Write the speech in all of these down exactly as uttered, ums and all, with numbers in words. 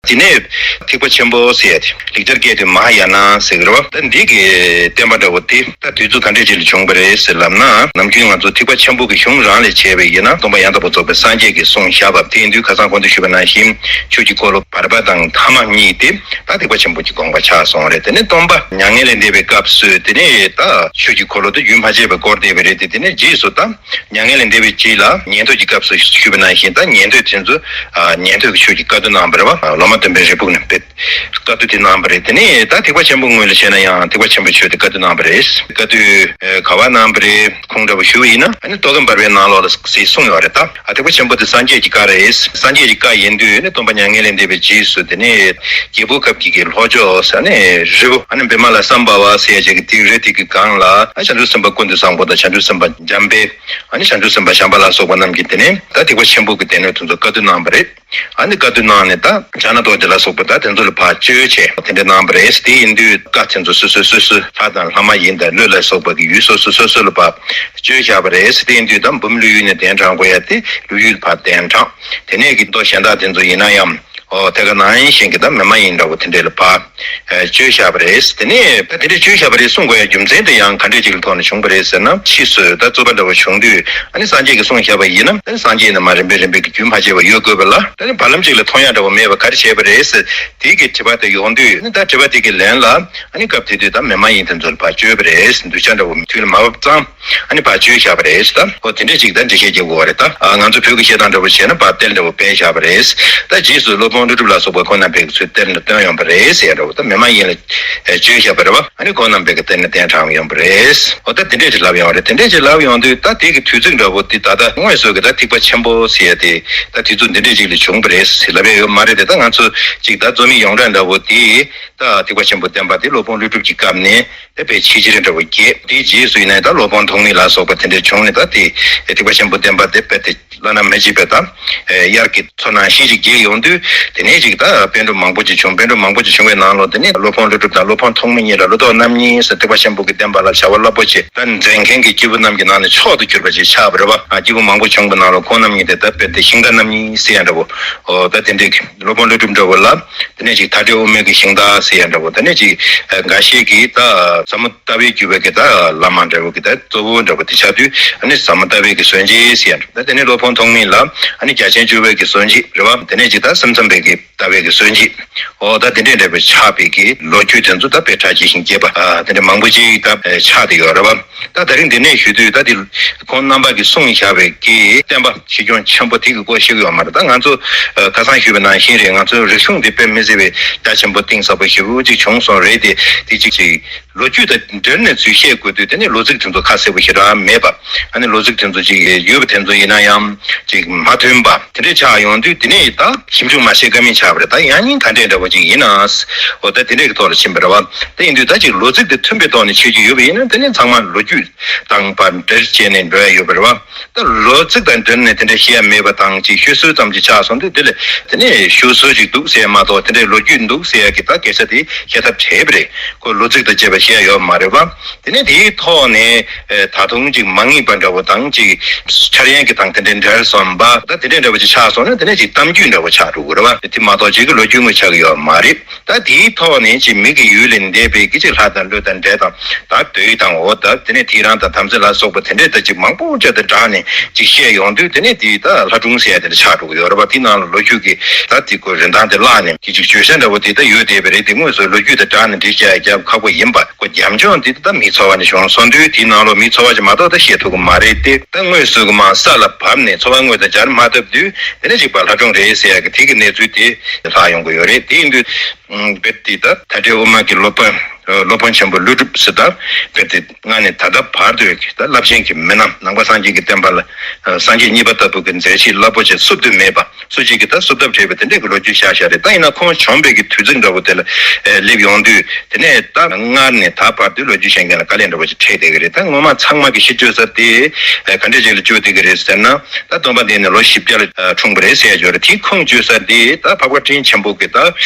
དེ་ནས་ཐེག་པ་ཆེན་པོ་ཟེར་ཡ་དེ་ལེགས་སྦྱར་སྐད་དུ་མ་ཧཱ་ཡ་ན་ཟེར་གི་རེད་བ། ད་འདི་གི་བསྟན་པ་འདྲ་བོ་དེ་ད་དུས་ཚོད་ག་འདྲས་ཅིག་ལ་བྱུང་བ་རེད་ཟེར་ལབ་ན། ནམ་རྒྱུན་ང་ཚོ་ཐེག་པ་ཆེན་པོ་གི་གཞུང་རང་ལས་བྱས་པ་ཡིན་ན། སྟོན་པ་ཡང་དག་པར་རྫོགས་པའི་སངས་རྒྱས་ཀྱིས་གསུངས་བཞག་པ་དེ་ཡིན་དུས། ཁ་སང་གོང་དུ་ཞུས་པ་ནང་བཞིན་ཆོས་ཀྱི་འཁོར་ལོ་བར་པ་དང་ཐ་མ་གཉིས་དེ་ད་ཐེག་པ་ཆེན་པོ་གི་དགོངས་པ་ཆགས་སོང་རེད། དེ་ནས་སྟོན་པ་མྱ་ངན་ལས་འདས་པའི་སྐབས་སུ་དེ་ནས་ད་ཆོས་ཀྱི་འཁོར་ལོ་དེ་རྒྱུན་མ་ཆད་པར་བསྐོར་བསྡད་པ་རེད་དེ། དེ་ནས་རྗེས་སུ་ད་མྱ་ངན་ལས་འདས་པའི་རྗེས་ལ་ཉན་ཐོས་ཀྱི་སྐབས་སུ་ཞུས་པ་ནང་བཞིན། ད་ཉན་ཐོས་དེ་ཚོ་ཨ་ཉན་ཐོས་ཀྱི་ཆོས་ཀྱི་བཀའ་བསྡུ་གནང་བ་རེད་བ། ལོ་མ་སྟོན་པའི་རེ་ཕུག་ནས་བཀའ་བསྡུ་དེ་གནང་བ་རེད། དེ་ནས་ད་ཐེག་པ་ཆེན་པོ་ངོས་ལ་བྱས་ན་ཡང་ཐེག་པ་ཆེན་པོའི་ཆོས་དེ་བཀའ་བསྡུ་གནང་བ་རེད། བཀའ་བསྡུ་ཨ་ག་བ་གནང་བ་རེད། ཁུངས་འདྲ་བོ་ཞུ་བ་ཡིན་ན། ཨ་ནི་མདོ་ཁམས་བར་པའི་ནང་ལོགས་ལ་ཟེར་གསུངས་ཡོད་རེད། ད་ཨ་ཐེག་པ་ཆེན་པོ་དེ་སངས་རྒྱས་ཀྱི་བཀའ་རེད། སངས་རྒྱས་ཀྱི་བཀའ་ཡིན་དུས་ནི་སྟོན་པ་མྱ་ངན་ལས་འདས་པའི་རྗེས་སུ་དེ་ནས་རྒྱལ་པོ་ཁབ་ཀྱི་གི་ལྷོ་ཕྱོགས་ས་ནས་རི་བོ་ཨ་ནི་བི་མ་ལ་སམ་བྷ་བ་ཟེར་ཡ་ཅིག་གི་དེའི་རི་དེ་གི་སྒང་ལ་ཨ་བྱང་ཆུབ་སེམས་དཔའ་ཀུན་ཏུ་བཟང་པོ་དང་བྱང་ཆུབ་སེམས་དཔའ་འཇམ་དཔལ། ཨ་ནི་བྱང་ཆུབ་སེམས་དཔའ་ཤམྦྷ་ལ་སོགས་པ་རྣམས་ཀྱིས་དེ་ནས་ད་ཐེག་པ་ཆེན་པོ་གི་སྡེ་སྣོད་དེ་ཚོ་བཀའ་བསྡུ་གནང་བ་རེད། ཨ་ནི་བཀའ་བསྡུ་གནང་ནས་ད་ཕྱག་ན་རྡོ་རྗེ་ལ་སོགས་པ་ད་དེ་ཚོ་ལ་ཕར་བཅོལ་བྱས་དེ་འདྲ་གནང་བ་རེད། དེ་ཡིན་དུས་བཀའ་དེ་ཚོ་སོ་སོ་སོ་སོ་ལྷ་དང་ལྷ་མ་ཡིན་དང་ཀླུ་ལ་སོགས་པ་གི་ཡུལ་སོ་སོ་སོ་སོ་ལ་ཕར་བཅོལ་བཞག་པ་རེད། དེ་ཡིན་དུས་ད་འབུམ་ཀླུ་ཡུལ་ནས་གདན་དྲངས་དགོས་ཡ་དེ་ཀླུ་ཡུལ་ཕར་གདན་དྲངས། དེ་ནས་གི་མདོ་གཞན་དག་དེ་ཚོ་ཡིན་ན་ཡང་ཨོ་ཐད་ཀར་ནང་བཞིན་གི་ད་མི་མ་ཡིན་འདྲ་བོ་དེ་འདྲ་ལ་ཕར་ཨ་བཅོལ་བཞག་པ་རེད། དེ་ནས་ད་དེ་འདྲ་བཅོལ་བཞག་པ་རེད་གསུང་དགོས་ཡ་རྒྱུ་མཚན་དེ་ཡང་ག་འདྲས་ཅིག་ལ་ཐོག་ནས་བྱུང་བ་རེད་ཟེར་ན། ཕྱིས་སུ་ད་རྩོད་པ་འདྲ་བོ་བྱུང་དུས་ཨ་ནི་སངས་རྒྱས་ཀྱིས་གསུངས་བཞག་པ་ཡིན་ན། ཨ་ནི་སངས་རྒྱས་ནས་མར་རིམ་པས་རིམ་པས་ཀྱི་རྒྱུན་མ་ཆད་པར་ཡོད་དགོས་པ་ལ། ད་ནི་བར་ལམ་ཅིག་ལ་ཐོན་ཡ་འདྲ་བོ་མེད་པ་ག་རེ་བྱས་པ་རེད་ཟེར་དེ་གི་དྲི་བ་དེ་ཡོང་དུས། ཨ་ནི་ད་དྲི་བ་དེ་གི་ལན་ལ་ཨ་ནི་སྐབས་དེ་དུས་ད་མི་མ་ཡིན་དེ་ཚོ་ལ་ཕར་བཅོལ་བ་རེད། གདུལ་བྱ་འདྲ་བོ་དུས་ལ་མ་བབ་ཙང་ཨ་ནི་ཕར་བཅོལ་བཞག་པ་རེད་ཟེར། ད་འོ་དེ་འདྲས་ཅིག་ད་འགྲེལ་བཤད་རྒྱག་དགོས་པ་རེད། ད་ཨ་ང་ཚོ་བོད་ཀྱི་བཤད་སྟངས་འདྲ་བོ་བྱས་ན་ཕར་གཏེར་འདྲ་བོ་སྦས་བཞག་པ་རེད། ད་རྗེས་སུ་སློབ་དཔོན་ཀླུ་སྒྲུབ་ལ་སོགས་པ་ཁོང་རྣམ་པས་ཚུར་གཏེར་ནས་བཏོན་ཡོང་བ་རེད་ཟེར་ཡ་འདྲ་བོ། ད་མི་མ་ཡིན་ལ་ཨེ་བཅོལ་བཞག་པ་རེད་བ། ཨ་ནི་ཁོང་རྣམ་པས་ཀྱི་གཏེར་ནས་གདན་དྲངས་ཡོང་བ་རེད། འོ་ད་དེ་འདྲས་ཅིག་ལབ་ཡོང་བ་རེད། དེ་འདྲས་ཅིག་ལབ་ཡོང་དུས་ད་དེ་གི་དུས་ཚིགས་འདྲ་བོ་དེ་ད་ལྟ་དངོས་སུ་གི་ད་ཐེག་པ་ཆེན་པོ་ཟེར་ཡ་དེ་ད་དུས་ཚོད་འདི་འདྲས་ཅིག་ལ་བྱུང་བ་རེད་ཟེར་ལབ་ཡ་ཡོད་མ་རེད་དེ། ད་ང་ཚོ་ཅིག་ད་རྩོམ་ཡིག་ཡོངས་གྲགས་འདྲ་བོ་དེ་ད་ཐེག་པ་ཆེན་པོ་བསྟན་པ་དེ་སློབ་དཔོན་ཀླུ་སྒྲུབ་ཀྱི་སྐབས་ནས་དེ་དཔེ་ཆེས་ཆེར་འདྲ་བོ་རྒྱས། དེའི་རྗེས་སུ་ཡིན་ན་ད་སློབ་དཔོན་ཐོགས་མེད་ལ་སོགས་པ་དེ་འདྲས་བྱུང་ནས། ད་དེ་ཐེག་པ་ཆེན་པོ་བསྟན་པ་དེ་དཔེ་དེ་བླ་ན་མེད་ཅེས་པའི་ད་དབྱར་གྱི་མཚོ་ནང་བཞིན་ཅིག་རྒྱས་ཡོང་དུས། དེ་ནས་ཅིག་ད་པཎ་གྲུབ་མང་པོ་ཅིག་བྱུང་། པཎ་གྲུབ་མང་པོ་ཅིག་བྱུང་བའི་ནང་ལོགས་དེ་ནས་སློབ་དཔོན་ཀླུ་སྒྲུབ་དང་སློབ་དཔོན་ཐོགས་མེད་གཉིས་ལ་བློ་ལྡོག་རྣམ་གཉིས་ཟེར་ཐེག་པ་ཆེན་པོ་གི་བསྟན་པ་ལ་བྱ་བ་རླབས་པོ་ཆེ་ད་མཛད་མཁན་གྱི་སྐྱེས་བུ་རྣམས་ཀྱི་ནང་ནས་མཆོག་ཏུ་གྱུར་པ་ཅིག་ཆགས་པ་རེད་བ། ཨ་སྐྱེས་བུ་མང་པོ་བྱུང་བའི་ནང་ལོགས་ཁོང་རྣམ་གཉིས་དེ་ད་དཔེ་དེ་ཤིང་རྟ་རྣམ་གཉིས་ཟེར་ཡ་འདྲ་བོ། ཨོ་ད་དེ་འདྲའི་སློབ་དཔོན་ཀླུ་སྒྲུབ་འདྲ་བོ་ལ་དེ་ནས་ཅིག་མཐའ་བྲལ་དབུ་མའི་གི་ཤིང་རྟ་ཟེར་ཡ་འདྲ་བོ། དེ་ནས་ཅིག་ཨ་འགའ་ཤས་ཀྱིས་ད་ཟབ་མོ་ལྟ་བའི་བརྒྱུད་པའི་གི་ད་བླ་མ་འདྲ་བོ་གི་ད་གཙོ་བོ་འདྲ་བོ་དེ་ཆགས་དུས། ཨ་ནི་ཟབ་མོ་ལྟ་བའི་གི་སྲོལ་འབྱེད་ཟེར་ཡ་འདྲ། ད་དེ་ནས་སློབ་དཔོན་ཐོགས་མེད་ལ་ཨ་ནི་རྒྱ་ཆེན་བཅུ་པའི་གི་སྲོལ་འབྱེད་རེད་བ། དེ་ནས་ཅིག་ད་སེམས་ཙམ་པའི་གི་ལྟ་བའི་གི་སྲོལ་འབྱེད། འོ་ད་དེ་འདྲས་འདྲ་བོ་ཆགས་པའི་གི་ལོ་རྒྱུས་དེ་ཚོ་ད་དཔེ་གྲགས་ཆེ་ཞིང་རྒྱས་པ་ཨ་དེ་འདྲ་མང་པོ་ཅིག་ད་ཆགས་བསྡད་ཡོད་རེད་བ། ད་དེ་རིང་འདི་ནས་ཞུ་དུས་ད་དེ་ཁོང་རྣམ་པ་གིས་གསུངས་བཞག་པའི་གི་བསྟན་པ་ཆེ་ཆུང་ཆེན་པོ་དེ་གི་སྐོར་ཞིག་ཡོད་མ་རེད། ད་ང་ཚོ་ཁ་སང་ཞུས་པ་ནང་བཞིན་རེད། ང་ཚོའི་རིག་གཞུང་འདི་དཔེ་མི་སྲིད་པའི་རྒྱ་ཆེན་པོ་གཏིང་ཟབ་པོ་ཞེ་པོ་ཅིག་བྱུང་སོང་རེད་དེ། དེ་གཅིག་ཅིག་ལོ་རྒྱུས་དང་འབྲེལ་ནས་ཚུར་བཤད་དགོས་དུས། དེ་ནས་ལོ་ཚིགས་དེ་ཚོ་ཁ་གསལ་པོ་ཞེ་དྲག་མེད་པ། ཨ་ནི་ལོ་ཚིགས་དེ་ཚོ་ཅིག་ཡོད་པ་དེ་ཚོ་ཡིན་ན་ཡང་ཅིག་མ་མཐུན་པ་དེ་འདྲས་ཆགས་ཡོང་དུས། དེ་ནས་ད་ཞིབ་འཇུག་མ་བྱས་ཀ་མེད་ཆགས་པ་རེད། ད་ཡང་སྙིང་ག་འདྲས་འདྲ་བོ་ཅིག་ཡིན་ན། འོ་ད་དེ་འདྲས་ཀྱི་ཐོག་ལ་ཕྱིན་པ་རེད་བ། དེ་ཡིན་དུས་ད་ཅིག་ལོ་ཚིགས་དེ་མཐུན་པའི་ཐོག་ནས་བྱེད་རྒྱུ་ཡོད་པ་ཡིན་ན། དེ་ནས་ཚང་མ་ལོ་རྒྱུས་དང་པར་འབྲེལ་བྱས་ནས་འགྲོ་ཡ་ཡོད་པ་རེད་བ། ད་ལོ་ཚིགས་དང་འབྲེལ་ནས་དེ་འདྲ་བཤད་ཡ་མེད་པ་དང་ཅིག་ཤོད་སྲོལ་ཙམ་ཅིག་ཆགས་སོང་དུས། དེ་ལས་དེ་ནས་ཤོད་སྲོལ་ཅིག་འདུག་ཟེར་ཡ་མ་གཏོགས། དེ་འདྲའི་ལོ་རྒྱུས་འདུག་ཟེར་ཡ་གི་ད་སྐད་ཆ་དེ་བཤད་ཐབས་བྲལ་བ་རེད། ཁོ་ལོ་ཚིགས་དང་བཅས་པ་བཤད་ཡ་ཡོད་མ་རེད་བ། དེ་ནས་དེའི་ཐོག་ནས་ཨེ་ད་དུང་ཅིག་མ་ངེས་པ་འདྲ་བོ་དང་། ཅིག་འཆར་ཡན་གྱི་དང་དེ་འདྲའི་འབྲེལ་སོང་བ། ད་དེ་འདྲའི་འདྲ་བོ་ཅིག་ཆགས་སོང་ན། དེ་ནས་ཅིག་གཏམ་རྒྱུད་འདྲ་བོ་ཆགས་འགྲོ་གི་རེད་བ། དེ་མ་གཏོགས་ཅིག་གི་ལོ་རྒྱུས་དངོས་ཆགས་ཀྱི་ཡོད་མ་རེད། ད་དེའི་ཐོག་ནས་ཅིག་མི་གི་ཡུལ་ལས་འདས་པའི་གི་ཅིག་ལྷ་དང་ཀླུ་དང་འདྲེ་དང་ད་གདོས་དང་། འོ་ད་དེ་ནས་ཐེའུ་རང་དང་དམ་ཚིག་ལ་སོགས་པ་དེ་འདྲས་ད་ཅིག་མང་པོ་ཅིག་དང་སྦྲགས་ནས་ཅིག་བཤད་ཡོང་དུས། དེ་ནས་དེ་ད་ལྷ་སྒྲུང་ཟེར་ཡ་དེ་འདྲ་ཆགས་འགྲོ་གི་ཡོད་རེད་བ། དེ་ནང་ལ་ལོ་རྒྱུས་ཀྱི་ད་དེ་ཁོ་རིན་ཐང་དེ་བརླག་ནས་དེ་ཅིག་བརྗོད་བྱ་འདྲ་བོ་དེ་ད་ཡོད་བསྡད་པ་རེད། དེ་དངོས་སུ་ལོ་རྒྱུས་དང་སྦྲགས་ནས་འགྲེལ་བཤད་རྒྱབ་ཁག་པོ་ཡིན་པ། ཁོ་རྒྱབ་ལྗོངས་དེ་ད་མི་ཚོར་བ་ནས་བྱུང་སོང་དུས། དེའི་ནང་ལོགས་མི་ཚོར་བ་ཅིག་མ་གཏོགས་ད་བཤད་ཐུབ་ཀྱི་མ་རེད་དེ། ད་དངོས་སུ་གི་མར་ས་ལ་བབས་ནས་འཚོ་བ་དངོས་དང་སྦྱར་མ་ཐུབ་དུས། དེ་ནས་ཅིག་པ་ལྷ་སྒྲུང་རེད་ཟེར་ཡ་གི་དེ་གི་གནས་ཚུལ་དེ་ལྷག་ཡོང་གི་ཡོད་རེད། དེ་ཡིན་དུས། རྦད་དེ་ད་མཐའ་བྲལ་དབུ་མ་གི་སློབ་དཔོན། སློབ་དཔོན་ཆེན་པོ་ཀླུ་སྒྲུབ་ཟེར། ད་རྦད་དེ་སྔ་ནས་ད་ལྟ་བར་དུ་ད་རླབས་ཆེན་གྱི་མི་སྣ། ནང་པ་སངས་རྒྱས་ཀྱི་བསྟན་པ་ལ་སངས་རྒྱས་གཉིས་པ་ལྟ་བུ་གི་མཛད་རྗེས་རླབས་པོ་ཆེ་བསུབ་ཏུ་མེད་པ། སུ་གཅིག་གིས་ད་བསུབ་ཐབས་བྲལ་བའི་དེ་འདྲའི་གི་ལོ་རྒྱུས་བཤད་བཞག་རེད། ད་ཡིན་ན་ཁོང་བྱོན་པའི་གི་དུས་ཚིགས་འདྲ་བོ་དེ་ལ་སླེབས་ཡོང་དུས། དེ་ནས་ད་སྔར་ནས་ད་བར་དུ་ལོ་རྒྱུས་བཤད་མཁན་ལ་དཀའ་ལས་འདྲ་བོ་ཞིག་འཕྲད་བསྡད་ཀྱི་རེད། ད་ངོ་མ་ཚང་མ་གི་ཤི་བཅོས་ས་དེ་ག་འདྲ་ཅིག་ལ་བཅོས་བསྡད་ཀྱི་རེད་ཟེར་ན། ད་སྟོན་པ་འདི་ནི་ལོ་བཞི་བརྒྱ་ལ་འཁྲུངས་པ་རེད་ཟེར་ཡ་ཅིག་ཡོད་རེད། དེའི་ཁུངས་བཅོལ་ས་དེ་ད་འཕགས་པ་སྤྲིན་ཆེན་པོ་གི་ད་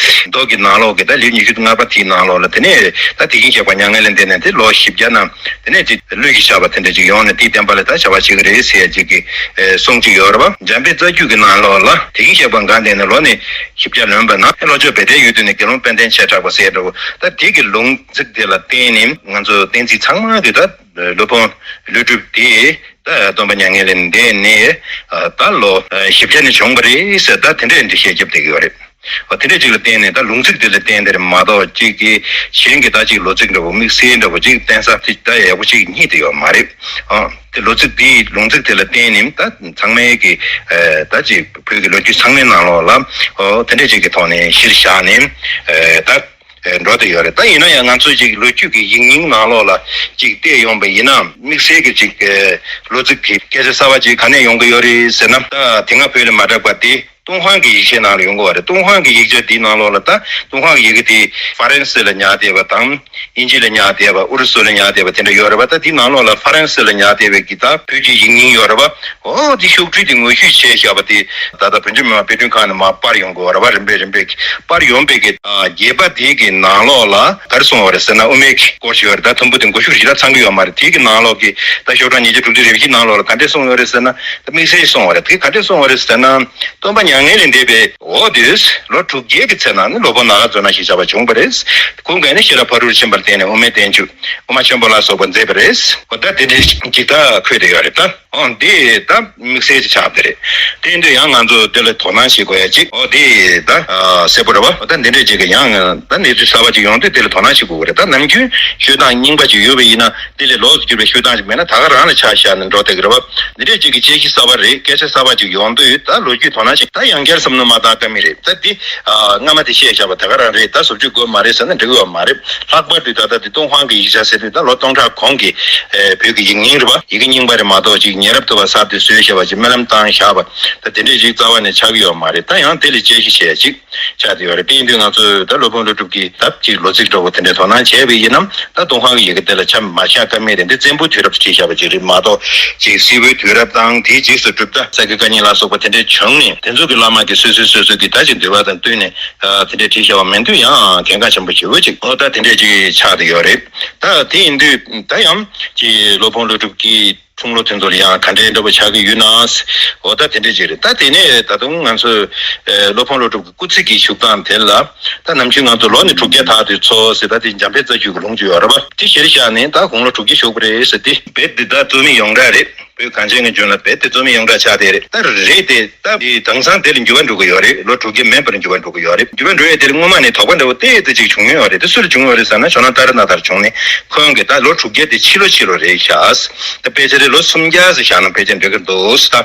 མདོ་གི་ནང་ལོགས་ཀྱི་ད་ལེའུ་ཉི་ཤུ་རྩ་ལྔ་པ་དེའི་ནང་ལོགས་ལ། དེ་ནས་ ད་དེ་གིན་བཤད་པ་མྱ་ངན་ལས་འདས་ནས་དེ་ལོ་བཞི་བརྒྱ་ནང་དེ་ནས་ཅིག་ལུས་ཀྱི་ཆགས་པ་དེ་འདྲ་ཅིག་ཡོང་ནས་དེའི་བསྟན་པ་ལ་ད་བྱ་བ་བྱེད་ཀྱི་རེད་ཟེར་ཡ་ཅིག་གི་ཨེ་གསུང་ཅིག་ཡོད་རེད་བ། འཇམ་དཔལ་རྩ་རྒྱུད་ཀྱི་ནང་ལོགས་ལ་དེ་གིན་བཤད་པ་འགའ་འདས་ནས་ལོ་ནི་བཞི་བརྒྱ་ལོན་པ་ན་ལྷོ་ཕྱོགས་བེ་ཏའི་ཡུལ་དུ་ནི་དགེ་སློང་དཔལ་ལྡན་བྱེ་བྲག་པ་ཟེར་འདྲ་བོ། ད་དེ་གི་ལུང་ཚིག་དེ་ལ་བརྟེན་ནས་ང་ཚོ་བསྟན་འཛིན་ཚང་མ་གི་ད་སློབ་དཔོན་ཀླུ་སྒྲུབ་དེ་ད་སྟོན་པ་མྱ་ངན་ལས་འདས་ནས་ད་ལོ་བཞི་བརྒྱ་ནས་བྱུང་བ་རེད་ཟེར། ད་དེ་འདྲས་འདི་བཤད་རྒྱབ་བསྡད་ཀྱི་ཡོད་རེད། འོ་དེ་འདྲས་ཅིག་ལ་བརྟེན་ནས་ད་ལུང་ཚིག་དེ་ལ་བརྟེན་དེ་རེད་མ་གཏོགས་གཅིག་གིས་གཞན་གྱི་ད་ཅིག་ལོ་ཚིགས་འདྲ་བོ་དམིགས་བསལ་འདྲ་བོ་ཅིག་བསྟན་ས་དེ་ད་ཡག་པོ་ཅིག་རྙེད་དེ་ཡོད་མ་རེད། ཨ་དེ་ལོ་ཚིགས་དེའི་ལུང་ཚིག་དེ་ལ་བརྟེན་ནས་ད་ཚང་མའི་གི་ད་ཅིག་བོད་ཀྱི་ལོ་རྒྱུས་ཚང་མའི་ནང་ལོགས་ལ་འོ་དེ་འདྲས་ཅིག་གི་ཐོག་ནས་གཞིར་བཞག་ནས་ད་འགྲོ་དེ་ཡོད་རེད། ད་ཡིན་ན་ཡང་ང་ཚོས་ཅིག་ལོ་རྒྱུས་ཀྱི་ཡིག་རྙིང་ནང་ལོགས་ལ་ཅིག་བལྟས་ཡོང་པ་ཡིན་ན་དམིགས་བསལ་གྱི་ཅིག་ལོ་ཚིགས་དེ་སྐད་ཆ་གསར་བ་ཅིག་ག་ནས་ཡོང་གི་ཡོད་རེད་ཟེར་ན། ད་དེ་སྔ་བོད་ལ་མ་གྲགས་པ་དེ། ཏུན་ཧོང་གི་ཡིག་ཆའི་ནང་ལ་ཡོང་གི་ཡོད་རེད། ཏུན་ཧོང་གི་ཡིག་ཆ་འདིའི་ནང་ལོགས་ལ་ད་ཏུན་ཧོང་གི་ཡི་གེ་དེ་ཧྥ་རན་སི་ལ་ཉར་བསྡད་པ་དང་། དབྱིན་ཇི་ལ་ཉར་བསྡད་པ། ཨུ་རུ་སུ་ལ་ཉར་བསྡད་པ་དེ་འདྲ་ཡོད་རེད་པ། ད་དེའི་ནང་ལོགས་ལ་ཧྥ་རན་སི་ལ་ཉར་བསྡད་པའི་གི་ད་བོད་ཀྱི་ཡིག་རྙིང་ཡོད་རེད་པ། འོ་དེ་ཤོག་དྲིལ་དེ་ངོ་བཤུས་བྱས་བཞག་པ་དེ་ད་ལྟ་བོད་འབྲེལ་མི་མང་དཔེ་སྐྲུན་ཁང་ནས་མར་པར་ཡོང་གི་ཡོད་རེད་པ། རིམ་པས་རིམ་པས་ཀྱི་པར་ཡོང་པའི་གི་རྒྱས་པ་དེ་གི་ནང་ལོགས་ལ་ག་རེ་གསུངས་པ་རེད་ཟེར་ན། དབུ་མའི་གི་སྐོར་ཞིག་ཡོད་རེད། ད་ཐུམ་བུ་དེ་མགོ་གཞུག་ཞེ་དྲག་ཚང་གི་ཡོད་མ་རེད། དེ་གི་ནང་ལོགས་ཀྱི་ད་ཤོག་གྲངས་ཉིས་བརྒྱ་དྲུག་ཅུ་རེ་བཞིའི་ནང་ལོགས་ལ་ག་འདྲས་གསུངས་ཡོད་རེད་ཟེར་ན། ད་དམིགས་བསལ་གསུངས་པ་རེད། དེ་ག་འདྲས་གསུངས་པ་རེད་ཟེར་ན། སྟོན་པ་མྱ་ངན་ལས་འདས་པའི་འོག་ཏུ་ལོ་དྲུག་བརྒྱའི་གི་ཚེ་ན་ནི་སློབ་དཔོན་ནཱ་ག་ཛོ་ན་ཞེས་བྱ་བ་བྱུང་བ་རེད། ཁོང་གིས་ནི་ཤེས་རབ་ཕ་རོལ་ཕྱིན་པར་བརྟེན་ནས་དབུ་མའི་བསྟན་བཅོས་དབུ་མ་ཆེན་པོ་ལ་སོགས་པ་མཛད་པ་རེད། འོ་ད་དེ་འདྲའི་ཅིག་ད་འཁོད་དེ་ཡོད་རེད་ད། འོ་འདི་ད་དམིགས་བསལ་གྱི་ཆགས་དེ་རེད། དེ་ཡིན་དུས་ཡང་ང་ཚོ་འདི་ལ་དོ་སྣང་བྱེད་དགོས་ཡ་ཅིག་འོ་འདི་ད་གསལ་པོ་རེད་བ། འོ་ད་འདི་འདྲའི་ཅིག་གི་ཡང་ད་གནས་ཚུལ་གསར་པ་ཅིག་ཡོང་དུས་འདི་ལ་དོ་སྣང་བྱེད་དགོས་ཀྱི་རེད། ད་ནམ་རྒྱུན་ཤོད་སྟངས་རྙིང་པ་ཅིག་ཡོད་པ་ཡིན་ན། དེ་ལས་ལོགས་སུ་གྱུར་པའི་ཤོད་སྟངས་ཤིག་མེད་ན་ད་ག་རང་ལ་ཆ་བཞག་ནས་འགྲོ་བསྡད་ཀྱི་རེད་བ། འདི་འདྲས་ཅིག་གི་དཔྱད་གཞི་གསར་པ་རེད། སྐད་ཆ་གསར་པ་ཅིག་ཡོང་དུས་ད་ལོ་རྒྱུས་དོ་སྣང་ཞིག་ད་ཡང་བསྐྱར་བསམ་བློ་མ་བཏང་ཀ་མེད་རེད། ད་འདི་ཨ་སྔ་མ་དེ་བཤད་བཞག་པ་ད་ག་རང་རེད། ད་བཟོ་བཅོས་དགོས་མ་རེད་ཟེར་ན་འགྲིག་གི་ཡོད་མ་རེད། ལྷག་པར་དུ་ད་ལྟ་འདི་ཏུན་ཧོང་གི་ཡིག་ཆ་ཟེར་དུས་ད་ལོ་སྟོང་ཕྲག་གོང་གི་ཨེ་བོད་ཀྱི་ཡིག་རྙིང་རེད་བ། ཡི་གེ་རྙིང་པ་རེད་མ་གཏོགས་ཅིག་ཉེ་རབས་ཐུབ་པ་གསར་དུ་བཟོས་བཞག་པ་ཅིག་སྨོན་ལམ་བཏང་བཞག་པ་ད་དེ་འདྲས་ཅིག་རྩ་བ་ནས་ཆགས་ཀྱི་ཡོད་མ་རེད། ད་ཡང་དེ་ལ་དཔྱད་གཞི་བྱས་ཅིག་ཆགས་བསྡད་ཡོད་རེད། དེ་ཡིན་དུས་ང་ཚོས་ད་སློབ་དཔོན་ཀླུ་སྒྲུབ་ཀྱི་ད་ཅིག་ལོ་ཚིགས་འདྲ་བོ་དེ་འདྲའི་དོ་སྣང་བྱས་པ་ཡིན་ན། ད་ཏུན་ཧོང་གི་ཡི་གེ་དེ་ལ་ཆ་མ་བཞག་ཀ་མེད་རེད། འདི་བཙན་པོའི་དུས་རབས་སུ་བྲིས་བཞག་པ་ཅིག་རེད་མ་གཏོགས་ཅིག་སིལ་བུའི་དུས་རབས་དང་དེའི་རྗེས་སུ་གྲུབ་མཐའ་ས་དགེ་བཀའ་རྙིང་ལ་སོགས་པ་དེ་འདྲའི་བྱུང་ནས་དེ་ཚོ་གི་བླ་མ་གི་སོ་སོའི་སོ་སོའི་གི་ད་ཅིག་འདུལ་བ་དང་བསྟུན་ནས་དེ་འདྲའི་བྲིས་བཞག་པ་མིན་དུས་ཡང་གལ་འགངས་ཆེན་པོ་ཞེ་པོ་ཅིག་འོ་ད་དེ་འདྲའི་ཅིག་ཆགས་བསྡད་ཡོད་རེད། ད་དེ་ཡིན་དུས་ད་ཡང་ཅིག་སློབ་དཔོན་ཀླུ་སྒྲུབ་ཀྱི་འཁྲུངས་ལོ་དེ་ཚོ་ལ་ཡང་ག་འདྲའི་འདྲ་པོ་ཆགས་ཀྱི་ཡོད་ན། འོ་ད་དེ་འདྲ་ཅིག་རེད། ད་དེ་ནས་ད་དུང་ང་ཚོས་ཨེ་སློབ་དཔོན་ཀླུ་སྒྲུབ་ཀྱི་སྐུ་ཚེ་གི་བཞུགས་སྟངས་དེ་ལ་ད་ནམ་རྒྱུན་ང་ཚོ་ལོ་ནི་དྲུག་བརྒྱ་དག་ཏུ་འཚོ་ཟེར། ད་དེ་འཇམ་དཔལ་རྩ་རྒྱུད་ཀྱི་ལུང་ཅིག་ཡོད་རེད་པ། དེ་གཞིར་བཞག་ནས་ད་དགུང་ལོ་དྲུག་བརྒྱ་བཞུགས་པ་རེད་ཟེར་ཏེ། རྦད་དེ་ད་རྩོད་མེད་ཡོངས་གྲགས་རེད། བོད་གངས་ཅན་གྱི་ལྗོངས་ལ་རྦད་དེ་རྩོད་མེད་ཡོངས་གྲགས་ཆགས་བསྡད་རེད། ད་རེད་དེ། ད་དེ་དེང་སང་དེ་ལ་འགྱུར་བ་འགྲོ་གི་ཡོད་རེད། ལོ་དྲུག་བརྒྱ་མིན་པར་འགྱུར་བ་འགྲོ་གི་ཡོད་རེད། འགྱུར་བ་འགྲོ་ཡས་དེ་ལ་སྔོན་མ་ནས་དོགས་པ་འདྲ་བོ་ཏོག་ཙམ་ཅིག་བྱུང་ཡོད་རེད། དེ་སུ་ལ་བྱུང་ཡོད་རེད་ཟེར་ན་ཇོ་ནང་ཏཱ་ར་ནཱ་ཐར་བྱུང་ནས། ཁོང་གིས་ད་ལོ་དྲུག་བརྒྱ་དེ་ཕྱི་ལོ་ཕྱི་ལོ་རེད་ཤག་ད་ཕལ་ཆེར་ལོ་སུམ་བརྒྱ་ཙམ་བཞག་ན་ཕལ་ཆེར་འགྲིག་གི་འདུག་ད་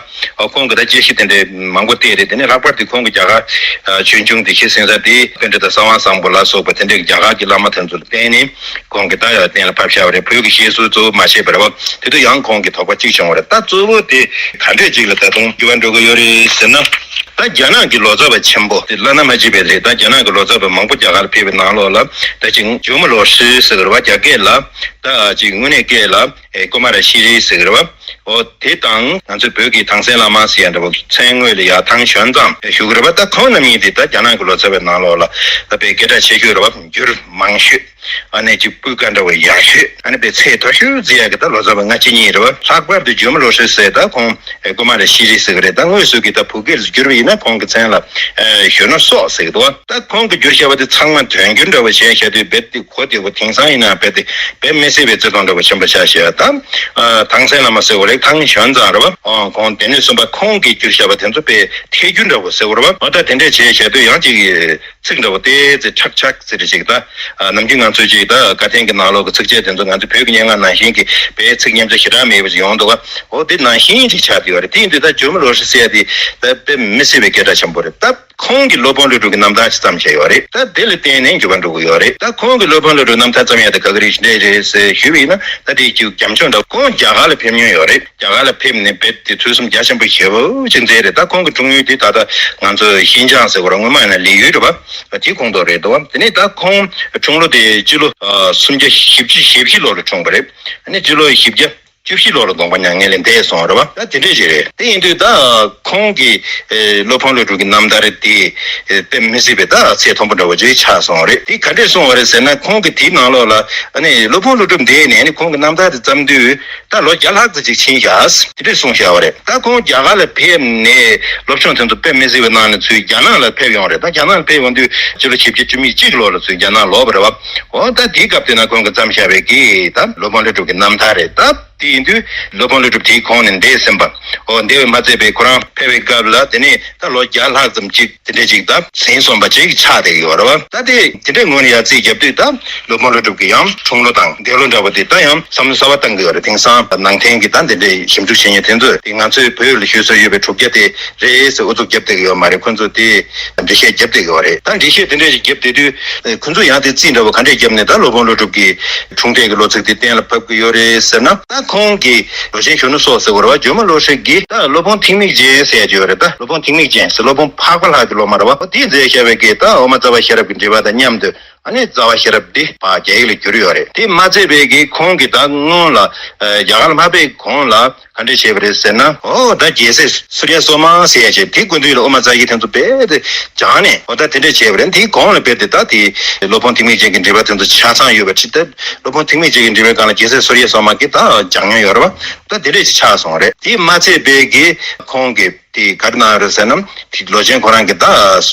ཁོང་གིས་ད་དཔྱད་གཞི་དེ་འདྲའི་མང་པོ་བལྟས་རེད། དེ་ནས་ལྷག་པར་དུ་ཁོང་གིས་རྒྱ་གར་ཆོས་འབྱུང་བདེ་གཤེགས་སེང་གེ་དེ་པཎྜི་ཏ་གསང་བ་བཟང་པོ་ལ་སོགས་པ་དེ་འདྲའི་རྒྱ་གར་གྱི་བླ་མ་དེ་ཚོ་ལ་བརྟེན་ནས། ཁོང་གིས་ད་ཡང་གཏན་ལ་ཕབ་བཞག་པ་རེད། བོད་ཀྱི་བཤད་སྲོལ་གཙོ་བོ་མ་བཤད་པ་རེད་བ། དེ་དུས་ཡང་ཁོང་གིས་དོགས་པ་གཅིག་བྱུང་བ་རེད། ད་གཙོ་བོ་དེ་ག་འདྲས་ཅིག་ལ་ད་དུང་འགྱུར་བ་འགྲོ་གི་ཡོད་རེད་ཟེར་ན། ད་རྒྱ་ནག་གི་ལོ་ཙཱ་བ་ཆེན་པོ་དེ་བླ་ན་མ་མཆིས་པའི་རེད། ད་རྒྱ་ནག་གི་ལོ་ཙཱ་བ་མང་པོ་རྒྱ་གར་ལ་ཕེབས་པའི་ནང་ལོགས་ལ་ད་ཅིག་ཇོ་མོ་ལོ་ཧྲི་ཟེར་གི་རེད་བ། རྒྱ་སྐད་ལ་ད་ཅིག་དངོས་གནས་སྐད་ལ་ཨེ་ཀུ་མ་ར་ཤྲི་རི་ཟེར་གི་རེད་བ། འོ་དེ་དང་ང་ཚོའི་བོད་ཀྱི་ཐང་སན་བླ་མ་ཟེར་ཡ་འདྲ་བོ་མཚན་དངོས་ལ་ཡ་ཐང་ཞོན་ཙང་ཞུ་གི་རེད་བ། ད་ཁོང་རྣམ་གཉིས་དེ་ད་རྒྱ་ནག་གི་ལོ་ཙཱ་བའི་ནང་ལོགས་ལ་ད་དཔེ་སྐད་གྲགས་ཆེ་ཤོས་རེད་བ། འགྱུར་མང་ཤོས། ཨ་ནི་ཅིག་སྤུས་ཀ་འདྲ་བོ་ཡག་ཤོས། ཨ་ནི་དཔེ་ཚད་མཐོ་ཤོས་བརྩི་ཡག་གི་ད་ལོ་ཙཱ་བ་སྔ་ཕྱི་གཉིས་རེད་བ། ལྷག་པར་དུ་ཇོ་མོ་ལོ་ཧྲི་ཟེར་ད་ཁོང་ཨེ་ཀུ་མ་ར་ཤྲི་རི་ཟེར་གི་རེད། ད་དངོས་སུ་གི་ད་བོད་སྐད་ལ་བསྒྱུར་བ་ཡིན་ན་ཁོང་གི་མཚན་ལ་ཨེ་གཞོན་ནུ་སོགས་ཟེར་གི་འདུག་བ། ད་ཁོང་གི་བསྒྱུར་བཞག་པ་དེ་ཚང་མ་དོན་འགྱུར་འདྲ་བོ་བྱས་བཞག་དུས་རྦད་དེ་གོ་བདེ་བོ། དེང་སང་ཡིན་ན་རྦད་དེ་དཔེ་མི་སྲིད་པའི་བརྩི་མཐོང་འདྲ་བོ་ཆེན་པོ་ཆགས་བཞག་ད་ཨ་ཐང་སན་བླ་མ་ཟེར་བ་རེད། ཐང་ཞོན་ཙང་རེད་བ། ཨ་ཁོང་སྡེ་སྣོད་གསུམ་པ་ཁོང་གིས་བསྒྱུར་བཞག་པ་དེ་ཚོ་དཔེ་ཐལ་འགྱུར་འདྲ་བོ་ཟེར་བ་རེད་བ། འོ་ད་དེ་འདྲས་བྱས་བཞག་དུས་ཡང་ཅིག་ཚིག་འདྲ་བོ་ཏོག་ཙམ་ཁྲག་ཁྲག་ཟེར་ཅིག་ད། ཨ་ནམ་རྒྱུན་ང་ཚོས་ཅིག་ད་དགའ་ལྡན་གྱི་ནང་ལོགས་ཀྱི་ཚིགས་བཅད་དེ་ཚོ་ང་ཚོ་བོད་ཀྱི་སྙན་ངག་ནང་བཞིན་གྱི་དཔེ་ཚིག་སྙན་ཆ་ཞེ་དྲག་མེད་པ་ཅིག་ཡོང་འདུག་ག་འོ་དེ་ནང་བཞིན་ཅིག་ཆགས་བསྡད་ཡོད་རེད། དེ་ཡིན་དུས་ད་ཇོ་མོ་ལོ་ཧྲི་ཟེར་ཡ་དེ་ད་དཔེ་མི་སྲིད་པའི་སྐད་གྲགས་ཆེན་པོ་རེད། ད་ཁོང་གིས་སློབ་དཔོན་ཀླུ་སྒྲུབ་ཀྱི་རྣམ་ཐར་ཅིག་བརྩམས་བཞག་ཡོད་རེད། ད་དེ་ལ་བརྟེན་ནས་འགྱུར་བ་འགྲོ་གི་ཡོད་རེད། ད་ཁོང་གིས་སློབ་དཔོན་ཀླུ་སྒྲུབ་རྣམ་ཐར་བརྩམས་ཡ་དེ་ག་གི་རེད་ཞིག་འདྲ་རེད་ཟེར་ཞུས་པ་ཡིན་ན། ད་དེ་ཅིག་རྒྱབ་ལྗོངས་འདྲ། ཁོང་རྒྱ་གར་ལ་ཕེབས་མྱོང་ཡོད་རེད། རྒྱ་གར་ལ་ཕེབས་ནས་རྦད་དེ་ཐོས་བསམ་རྒྱ་ཆེན་པོ་ཞེ་པོ་ཅིག་མཛད་རེད། ད་ཁོང་གི་འཁྲུངས་ཡུལ་དེ་ད་ལྟ་ང་ཚོ་ཤིན་ཅང་ཟེར་བ་ར་སྔོན་མ་ཡིན་ན་ལི་ཡུལ་རེད་བ། དེའི་ཁོངས་གཏོགས་རེད་འདུག་བ། དེ་ནས་ད་ཁོང་འཁྲུངས་ལོ་དེ་སྤྱི་ལོ་ཨ་སུམ་བརྒྱ་བཞི་བཅུ་ཞེ་བཞི་ལོ་ལ་འཁྲུངས་པ་རེད། ཨ་ནི་སྤྱི་ལོ་བཞི་བརྒྱ་ བཅུ་བཞི་ལོ་ལ་གདོང་པ་མྱ་ངན་ལས་འདས་སོང་རེད་བ། ད་དེ་འདྲས་ཞིག་རེད། དེ་ཡིན་དུས་ད་ཁོང་གི་ཨེ་སློབ་དཔོན་ཀླུ་སྒྲུབ་ཀྱི་རྣམ་ཐར་དེ་ཨེ་དཔེ་མི་སྲིད་པའི་ད་ཚད་མཐོན་པོ་འདྲ་བོ་ཅིག་ཆགས་སོང་རེད། དེ་ག་འདྲས་སོང་བ་རེད་ཟེར་ན། ཁོང་གི་དེའི་ནང་ལོགས་ལ་ཨ་ནི་སློབ་དཔོན་ཀླུ་སྒྲུབ་འདས་ནས་ཨ་ནི་ཁོང་གི་རྣམ་ཐར་དེ་བརྩམས་དུས་ད་ལོ་བརྒྱ་ལྷག་ཙམ་ཅིག་ཕྱིན་བཞག་དེ་འདྲས་གསུངས་བཞག་པ་རེད། ད་ཁོང་རྒྱ་གར་ལ་ཕེབས་ནས་སློབ་སྦྱོང་དེ་ཚོ་དཔེ་མི་སྲིད་པའི་གནང་ནས་ཚུར་རྒྱ་ནག་ལ་ཕེབས་ཡོང་རེད། ད་རྒྱ་ནག་ལ་ཕེབས་ཡོང་དུས་སྤྱི་ལོ་ཆིག་བརྒྱ་བཅུ་མེད་གཅིག་ལོ་ལ་ཚུར་རྒྱ་ནག་ལོག་པ་རེད་བ། འོ་ད་དེའི་སྐབས་དེ་ན་ཁོང་གིས་བརྩམས་བཞག་པའི་གི་ད་སློབ་དཔོན་ཀླུ་སྒྲུབ་ཀྱི་རྣམ་ཐར་རེད། ད་དེ་ཡིན་དུས་སློབ་དཔོན་ཀླུ་སྒྲུབ་དེའི་གོང་ནས་འདས་ཟིན་པ། འོ་འདས་པ་མ་ཚད་པའི་ཁོ་རང་ཕེབས་པའི་སྐབས་ལ་དེ་ནས་ད་ལོ་བརྒྱ་ལྷག་ཙམ་ཅིག་དེ་འདྲས་ཅིག་ད་ཟིན་སོང་བ་ཅིག་ཆགས་བསྡད་ཡོད་རེད་བ། ད་དེ་དེ་འདྲས་ངོས་ནས་ཡར་རྩིས་བརྒྱབ་དུས་ད་སློབ་དཔོན་ཀླུ་སྒྲུབ་ཀྱི་ཡང་འཁྲུངས་ལོ་དང་འདས་ལོ་འདྲ་བོ་དེ་ད་ཡང་བསམ་བློ་གསར་བ་བཏང་གི་ཡོད་རེད། དེང་སང་ནང་བསྟན་གྱི་ད་འདི་འདྲའི་ཞིབ་འཇུག་བྱེད་མཁན་དེ་ཚོས་དེ་ང་ཚོའི་བོད་ལ་ཞུགས་སྲོལ་ཡོད་པའི་དྲུག་བརྒྱ་དེ་རེད་ཟེར་ཨུ་ཚུགས་བརྒྱབ་བསྡད་ཀྱི་ཡོད་མ་རེད། ཁོ་ཚོས་དེ་འགྲེལ་བཤད་བརྒྱབ་བསྡད་ཀྱི་ཡོད་རེད། ད་འགྲེལ་བཤད་དེ་འདྲ་ཞིག་བརྒྱབ་བསྡད་དུས་ཁོ་ཚོས་ཡང་དེ་རྩིས་འདྲ་བོ་ག་འདྲས་བརྒྱབ་ནས་ད་སློབ་དཔོན་ཀླུ་སྒྲུབ་ཀྱི་འཁྲུངས་འདས་ཀྱི་ལོ་ཚིགས་དེ་གཏན་ལ་ཕབ་ཀྱི་ཡོད་རེད་ཟེར་ན། ད་ཁོང་གི་ལོ་ཆེན་གཞོན་ནུ་སོགས་ཟེར་བ་རེད་བ། ཇོ་མོ་ཀླུ་སྒྲུབ་ཀྱིས་ད་སློབ་དཔོན་ཐེག་དམིགས་ཅན་ཟེར་ཡ་ཅིག་ཡོད་རེད། ད་སློབ་དཔོན་ཐེག་དམིགས་ཅན་ཟེར་སློབ་དཔོན་འཕགས་པ་ལྷ་གི་སློབ་མ་རེད་བ། དེས་མཛད་བཞག་པའི་གི་ད་དབུ་མ་རྩ་བ་ཤེས་རབ་ཀྱི་འགྲེལ་པ་དང་མཉམ་དུ་ཨ་ནི་རྩ་བ་ཤེས་རབ་འདི་ཕར་རྒྱ་ཡིག་ལ་བསྒྱུར་ཡོད་རེད། དེ་མ་ཚད་པའི་གི་ཁོང་གིས་ད་སྔོན་ལ་ཨ་རྒྱ་གར་ལ་མ་ཕེབས་གོང་ལ་ག་འདྲས་བྱས་པ་རེད་ཟེར་ན། འོ་ད་རྒྱལ་སྲས་སུརྱ་སོ་མ་ཟེར་ཡ་ཅིག་དེ་སྐུ་མདུན་ལ་དབུ་མ་རྩ་བཞིའི་དེ་ཚོ་རྦད་དེ་སྦྱངས་ནས། འོ་ད་དེ་འདྲས་བྱས་པ་རེད། དེའི་གོང་ལ་རྦད་དེ་ད་དེ་སློབ་དཔོན་ཐེག་དམིགས་ཅན་གྱི་འགྲེལ་པ་དེ་ཚོ་ཆ་ཚང་ཡོད་པ་ཅིག་ད་སློབ་དཔོན་ཐེག་དམིགས་ཅན་གྱི་འགྲེལ་པའི་སྒང་ལ་རྒྱལ་སྲས་སུརྱ་སོ་མ་གིས་ད་སྦྱངས་མྱོང་ཡོད་རེད་བ། ད་དེ་འདྲས་ཅིག་ཆགས་སོང་རེད། དེ་མ་ཚད་པའི་གི་ཁོང་གིས་དེ་ག་རེ་གནང་རེད་ཟེར་ན། དེ་ལོ་ཆེན་ཁོ་རང་གིས་ད་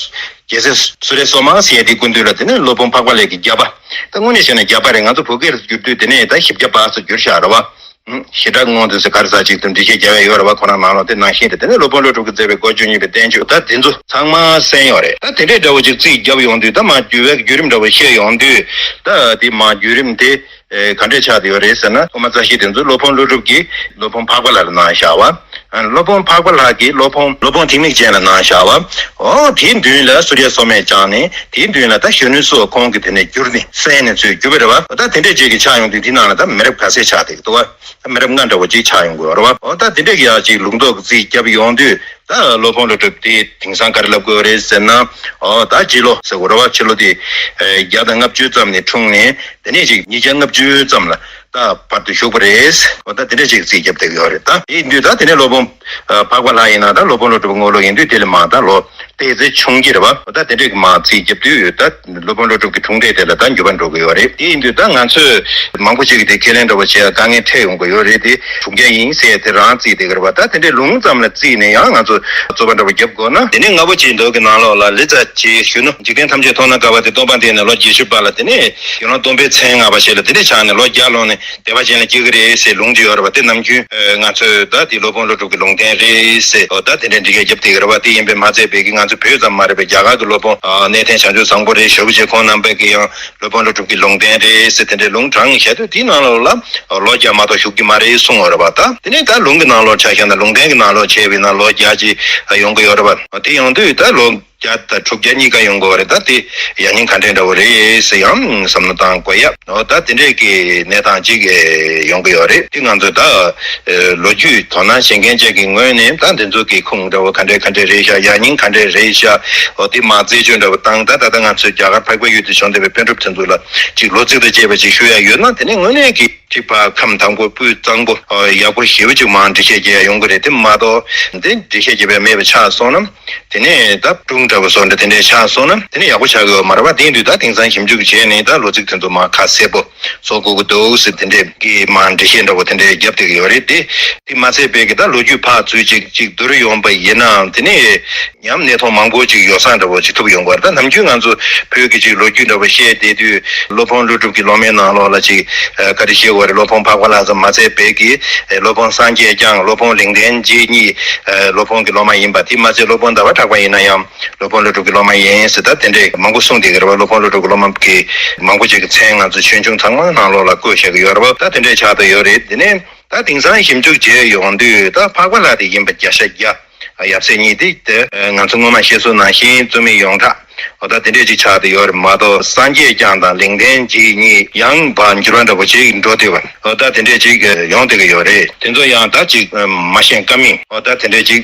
རྒྱལ་སྲས་སུརྱ་སོ་མ་ཟེར་ཡ་དེ་སྐུ་མདུན་ལ་དེ་ནས་སློབ་དཔོན་འཕགས་པ་ལྷ་གི་རྒྱབ་པ། ད་དངོས་གནས་བཤད་ན་རྒྱབ་པ་རེད། ང་ཚོ་བོད་སྐད་ལ་བསྒྱུར་དུས་དེ་ནས་ད་བཞི་བརྒྱ་པ་ཟེར་བསྒྱུར་བཞག་རེད་བ། ཞེ་དྲག་སྔོན་དུ་ཟེར་ག་རེ་ཟེར་ཅིག་དང་འགྲེལ་བཤད་རྒྱག་ཡ་ཡོད་རེད་བ། ཁོ་རང་ནང་ལོགས་དེ་ནང་བཞིན་རེད། དེ་ནས་སློབ་དཔོན་ཀླུ་སྒྲུབ་ཀྱིས་མཛད་པའི་སྒོ་བཅུ་གཉིས་པའི་བསྟན་བཅོས་ད་དེ་ཚོ་ཚང་མ་གསན་ཡོད་རེད། ད་དེ་འདྲའི་འདྲ་བོ་ཅིག་རྩིས་བརྒྱབ་ཡོང་དུས་ད་མར་བསྒྱུར་བའི་བརྒྱུད་རིམ་འདྲ་བོ་བཤད་ཡོང་དུས་ད་དེ་མར་བརྒྱུད་རིམ་དེ་ཨེ་ག་འདྲས་ཆགས་བསྡད་ཡོད་རེད་ཟེར་ན། དབུ་མ་རྩ་བཞི་དེ་ཚོ་སློབ་དཔོན་ཀླུ་སྒྲུབ་ཀྱིས་སློབ་དཔོན་འཕགས་པ་ལྷ་ལ་གནང་བཞག་པ། སློབ་དཔོན་འཕགས་པ་ལྷ་གིས་སློབ་དཔོན་སློབ་དཔོན་ཐེག་དམིགས་ཅན་ལ་གནང་བཞག་པ། འོ་དེའི་མདུན་ལ་སུརྱ་སོ་མས་སྦྱངས་ནས་དེའི་མདུན་ལ་ད་གཞོན་ནུ་སོགས་ཁོང་གིས་དེ་ནས་བསྒྱུར་ནས་གསན་ནས་ཚུར་བསྒྱུར་བ་རེད་བ། ད་དེ་འདྲས་ཅིག་གི་ཆགས་ཡོང་དུས་དེའི་ནང་ལ་ད་མི་རབས་ག་ཚད་ཆགས་བསྡད་ཀྱི་འདུག་བ། ད་མི་རབས་ལྔ་འདྲ་བོ་ཅིག་ཆགས་ཡོང་གི་ཡོད་རེད་བ། འོ་ད་དེ་འདྲས་ཀྱི་ཡག་ཅིག་ལུང་རྟོགས་ཀྱི་རྩིས་བརྒྱབ་ཡོང་དུས་ད་སློབ་དཔོན་ཀླུ་སྒྲུབ་དེ་དེང་སང་ག་རེ་ལབ་དགོས་རེད་ཟེར་ན། འོ་ད་སྤྱི་ལོ་ཟེར་དགོས་རེད་བ། ཕྱི་ལོ་དེ་ཨེ་བརྒྱ་དང་ལྔ་བཅུ་ཙམ་ནས་འཁྲུངས་ནས་དེ་ནས་ཅིག་ཉིས་བརྒྱ་ལྔ་བཅུ་ཙམ་ལ་ད་བར་དུ་བཞུགས་པ་རེད། འོ་ད་དེ་འདྲས་ཅིག་རྩིས་བརྒྱབ་བསྡད་ཀྱི་ཡོད་རེད། ད་དེ་ཡིན་དུས་ད་དེ་ནས་སློབ་དཔོན་ཨ་འཕགས་པ་ལྷ་ཡིན་ན་ད་སློབ་དཔོན་ཀླུ་སྒྲུབ་དངོས་ལུགས་ཡིན་དུས་དེ་ལས་མར་ད་ལོ་ཏོག་ཙམ་ཆུང་གི་རེད་བ། འོ་ད་དེ་འདྲས་ཀྱི་མར་རྩིས་བརྒྱབ་དུས་ད་སློབ་དཔོན་ཀླུ་སྒྲུབ་ཀྱི་འཁྲུངས་འདས་དེ་ལ་ད་འགྱུར་བ་འགྲོ་གི་ཡོད་རེད། དེ་ཡིན་དུས་ད་ང་ཚོས་མང་པོ་ཞིག་གིས་དེ་ཁས་ལེན་འདྲ་བོ་བྱེད་ཡ་དཀའ་ངལ་འཕྲད་ཡོང་གི་ཡོད་རེད། དེ་དྲུག་བརྒྱ་ཡིན་ཟེར་དེ་རང་རྩིས་བསྡད་ཀྱི་རེད་བ། ད་དེ་འདྲའི་ལུང་ཙམ་ལ་རྩིས་ནས་ཡང་ང་ཚོ་རྩོད་པ་འདྲ་བོ་རྒྱབ་དགོས་ན། དེ་ནས་ལྔ་པོ་ཅིག་འདུག་གི་ནང་ལོགས་ལ་ལི་ཙཱ་བྱས་གཞོན་ནུ་འཇིག་རྟེན་ཐམས་ཅད་མཐོང་ན་དགའ་བ་དེ་སྟོན་པ་འདས་ནས་ལོ་བརྒྱད་ཅུ་པ་ལ་དེ་ནས་དགེ་སློང་སྟོན་པའི་མཚན་མངགས་པ་ཞིག་ལ་དེ་འདྲས་ཆགས་ནས་ལོ་བརྒྱ་ལོན་ནས་དད་པ་ཅན་ལ་སྐྱེ་གི་རེད་ཟེར་ལུང་ཅིག་ཡོད་རེད་བ། དེ་ནམ་རྒྱུན་ཨ་ང་ཚོས་ད་དེ་སློབ་དཔོན་ཀླུ་སྒྲུབ་ཀྱི་ལུང་བསྟན་རེད་ཟེར། འོ་ད་དེ་འདྲའི་འགྲེལ་བཤད་རྒྱབ་བསྡད་ཀྱི་རེད་བ། དེ་ཡིན་པས་མ་ཚད་པའི་གི་ང་ཚོ་བོད་ཙམ་མ་རེད་པས་རྒྱ་གར་གྱི་སློབ་དཔོན་ཨ་གནས་བརྟན་བྱང་ཆུབ་བཟང་པོ་རེད། ཞེ་པོ་ཅིག་ཁོང་རྣམ་པས་ཀྱི་ཡང་སློབ་དཔོན་ཀླུ་སྒྲུབ་ཀྱི་ལུང་བསྟན་རེད་ཟེར་དེ་འདྲའི་ལུང་དྲངས་བཞག་དུས་དེའི་ནང་ལོགས་ལ་ལོ་བརྒྱ་མ་གཏོགས་བཞུགས་ཀྱི་མ་རེད་གསུངས་ཡོད་རེད་བ། ད་དེ་ནས་ད་ལུང་གི་ནང་ལོགས་ཆ་བཞག་ན་ལུང་བསྟན་གྱི་ནང་ལོགས་བྱས་པ་ཡིན་ན་ལོ་བརྒྱ་ཅིག་ཡོང་གི་ཡོད་རེད་བ། དེ་ཡོང་དུས་ད་ལོ་བརྒྱ་དང་དྲུག་བརྒྱ་གཉིས་ཀ་ཡོང་གི་ཡོད་རེད། ད་དེ་ཡང་སྙིང་ག་འདྲས་འདྲ་བོ་རེད་ཟེར་ཡང་བསམ་བློ་བཏང་དགོས་ཡ། འོ་ད་དེ་འདྲས་ཀྱི་གནས་སྟངས་ཅིག་ཡོང་གི་ཡོད་རེད། དེ་ང་ཚོས་ད་ལོ་རྒྱུས་དོ་སྣང་བྱེད་མཁན་ཅིག་གི་ངོས་ནས་ད་འདི་ཚོ་གི་ཁུངས་འདྲ་བོ་ག་འདྲས་ག་འདྲས་རེད་ཤག་ཡང་སྙིང་ག་འདྲས་རེད་ཤག་འོ་དེ་མར་རྩད་གཅོད་འདྲ་བོ་བཏང་། ད་ད་ལྟ་ང་ཚོས་རྒྱ་གར་འཕགས་པའི་ཡུལ་དུ་བྱོན་བསྡད་པའི་པཎ་གྲུབ་དེ་ཚོ་ལ་ཅིག་ལོ་ཚིགས་དང་བཅས་པ་ཅིག་ཞུ་ཡ་ཡོད་ན། དེ་ནས་དངོས་གནས་ཀྱི་ཅིག་ཕར་ཁམས་དྭངས་པོ་སྤུས་གཙང་པོ་ཡག་པོ་ཞེ་པོ་ཅིག་མར་འགྲེལ་བཤད་རྒྱག་ཡ་ཡོང་གི་རེད། དེ་མ་གཏོགས་འདི་འགྲེལ་བཤད་རྒྱག་པ་མེད་པ་ཆགས་སོང་ན། དེ་ནས་ད་སྒྲུང་འདྲ་བོ་བཟོ་འདྲ་དེ་འདྲས་ཆགས་སོང་ན་དེ་ནས་ཡག་པོ་ཆགས་ཀྱི་ཡོད་མ་རེད་བ། དེ་ཡིན་དུས་ད་དེང་སང་ཞིབ་འཇུག་བྱས་ནས་ད་ལོ་ཚིགས་དེ་ཚོ་མར་ཁ་གསལ་པོ་བཟོ་དགོས་ཀྱི་འདུག་ཟེར་དེ་འདྲས་ཀྱི་མར་འགྲེལ་བཤད་འདྲ་བོ་དེ་འདྲས་རྒྱབ་བསྡད་ཀྱི་ཡོད་རེད། དེ་དེ་མ་ཚད་པའི་གི་ད་ལོ་རྒྱུས་ཕར་ཚུར་ཅིག་ཅིག་བསྡུར་ཡོང་པ་ཡིན་ནའང་དེ་ནས་ཉམས་གནས་མཐོང་མང་པོ་ཅིག་ཡོ་བསྲང་འདྲ་བོ་ཅིག་ཐུབ་ཡོང་གི་རེད། ད་ནམ་རྒྱུན་ང་ཚོ་བོད་ཀྱི་ཅིག་ལོ་རྒྱུས་འདྲ་བོ་བཤད་བསྡད་དུས་སློབ་དཔོན་ཀླུ་སྒྲུབ་ཀྱི་སློབ་མའི་ནང་ལོགས་ལ་ཅིག་ཨ་ག་རེ་བཤད་དགོས་རེད། སློབ་དཔོན་འཕགས་པ་ལྷ་ཙམ་མ་ཚད་པའི་གི་ཨ་སློབ་དཔོན་སངས་རྒྱས་བསྐྱངས། སློབ་དཔོན་ལེགས་ལྡན་འབྱེད་གཉིས་ཨ་སློབ་དཔོན་གྱི་སློབ་མ་ཡིན་པ། དེ་མ་ཚད་སློབ་དཔོན་ཟླ་བ་གྲགས་པ་ཡིན་ན་ཡང་སློབ་དཔོན་ཀླུ་སྒྲུབ་ཀྱི་སློབ་མ་ཡིན་ཟེར་ད་དེ་འདྲས་མང་པོ་གསུངས་བསྡད་ཀྱི་རེད་བ། སློབ་དཔོན་ཀླུ་སྒྲུབ་ཀྱི་སློབ་མ་གི་མང་པོ་ཅིག་གི་མཚན་ང་ཚོ་ཆོས་འབྱུང་ཚང་མ་ནང་ལོགས་ལ་བཀོད་བཞག་གི་ཡོད་རེད་བ། ད་དེ་འདྲས་ཆགས་བསྡད་ཡོད་རེད། དེ་ནས་ད་དེང་སང་ཞིབ་འཇུག་བྱས་ཡོང་དུས་ད་འཕགས་པ་ལྷ་དེ་ཡིན་པ་བརྒྱ་ཆ་བརྒྱ། ཡབ་སྲས་གཉིས་དེ་དེ་ང་ཚོ་སྔོན་མ་བཤད་སྲོལ་ནང་བཞིན་བཙུན་མའི་ཡོངས་གྲགས་ འོ་ད་དེ་འདྲས་ཅིག་ཆགས་བསྡད་ཡོད་རེད་མ་གཏོགས། སངས་རྒྱས་བསྐྱངས་དང་ལེགས་ལྡན་འབྱེད་གཉིས་ཡང་ཕར་འགྱུར་བ་འདྲ་པོ་ཅིག་འགྲོ་བསྡད་པ། འོ་ད་དེ་འདྲས་ཅིག་ཡོང་བསྡད་ཀྱི་ཡོད་རེད། དེ་ཚོ་ཡང་ད་ཅིག་མ་ཤེས་ཀ་མིན། འོ་ད་དེ་འདྲས་ཅིག་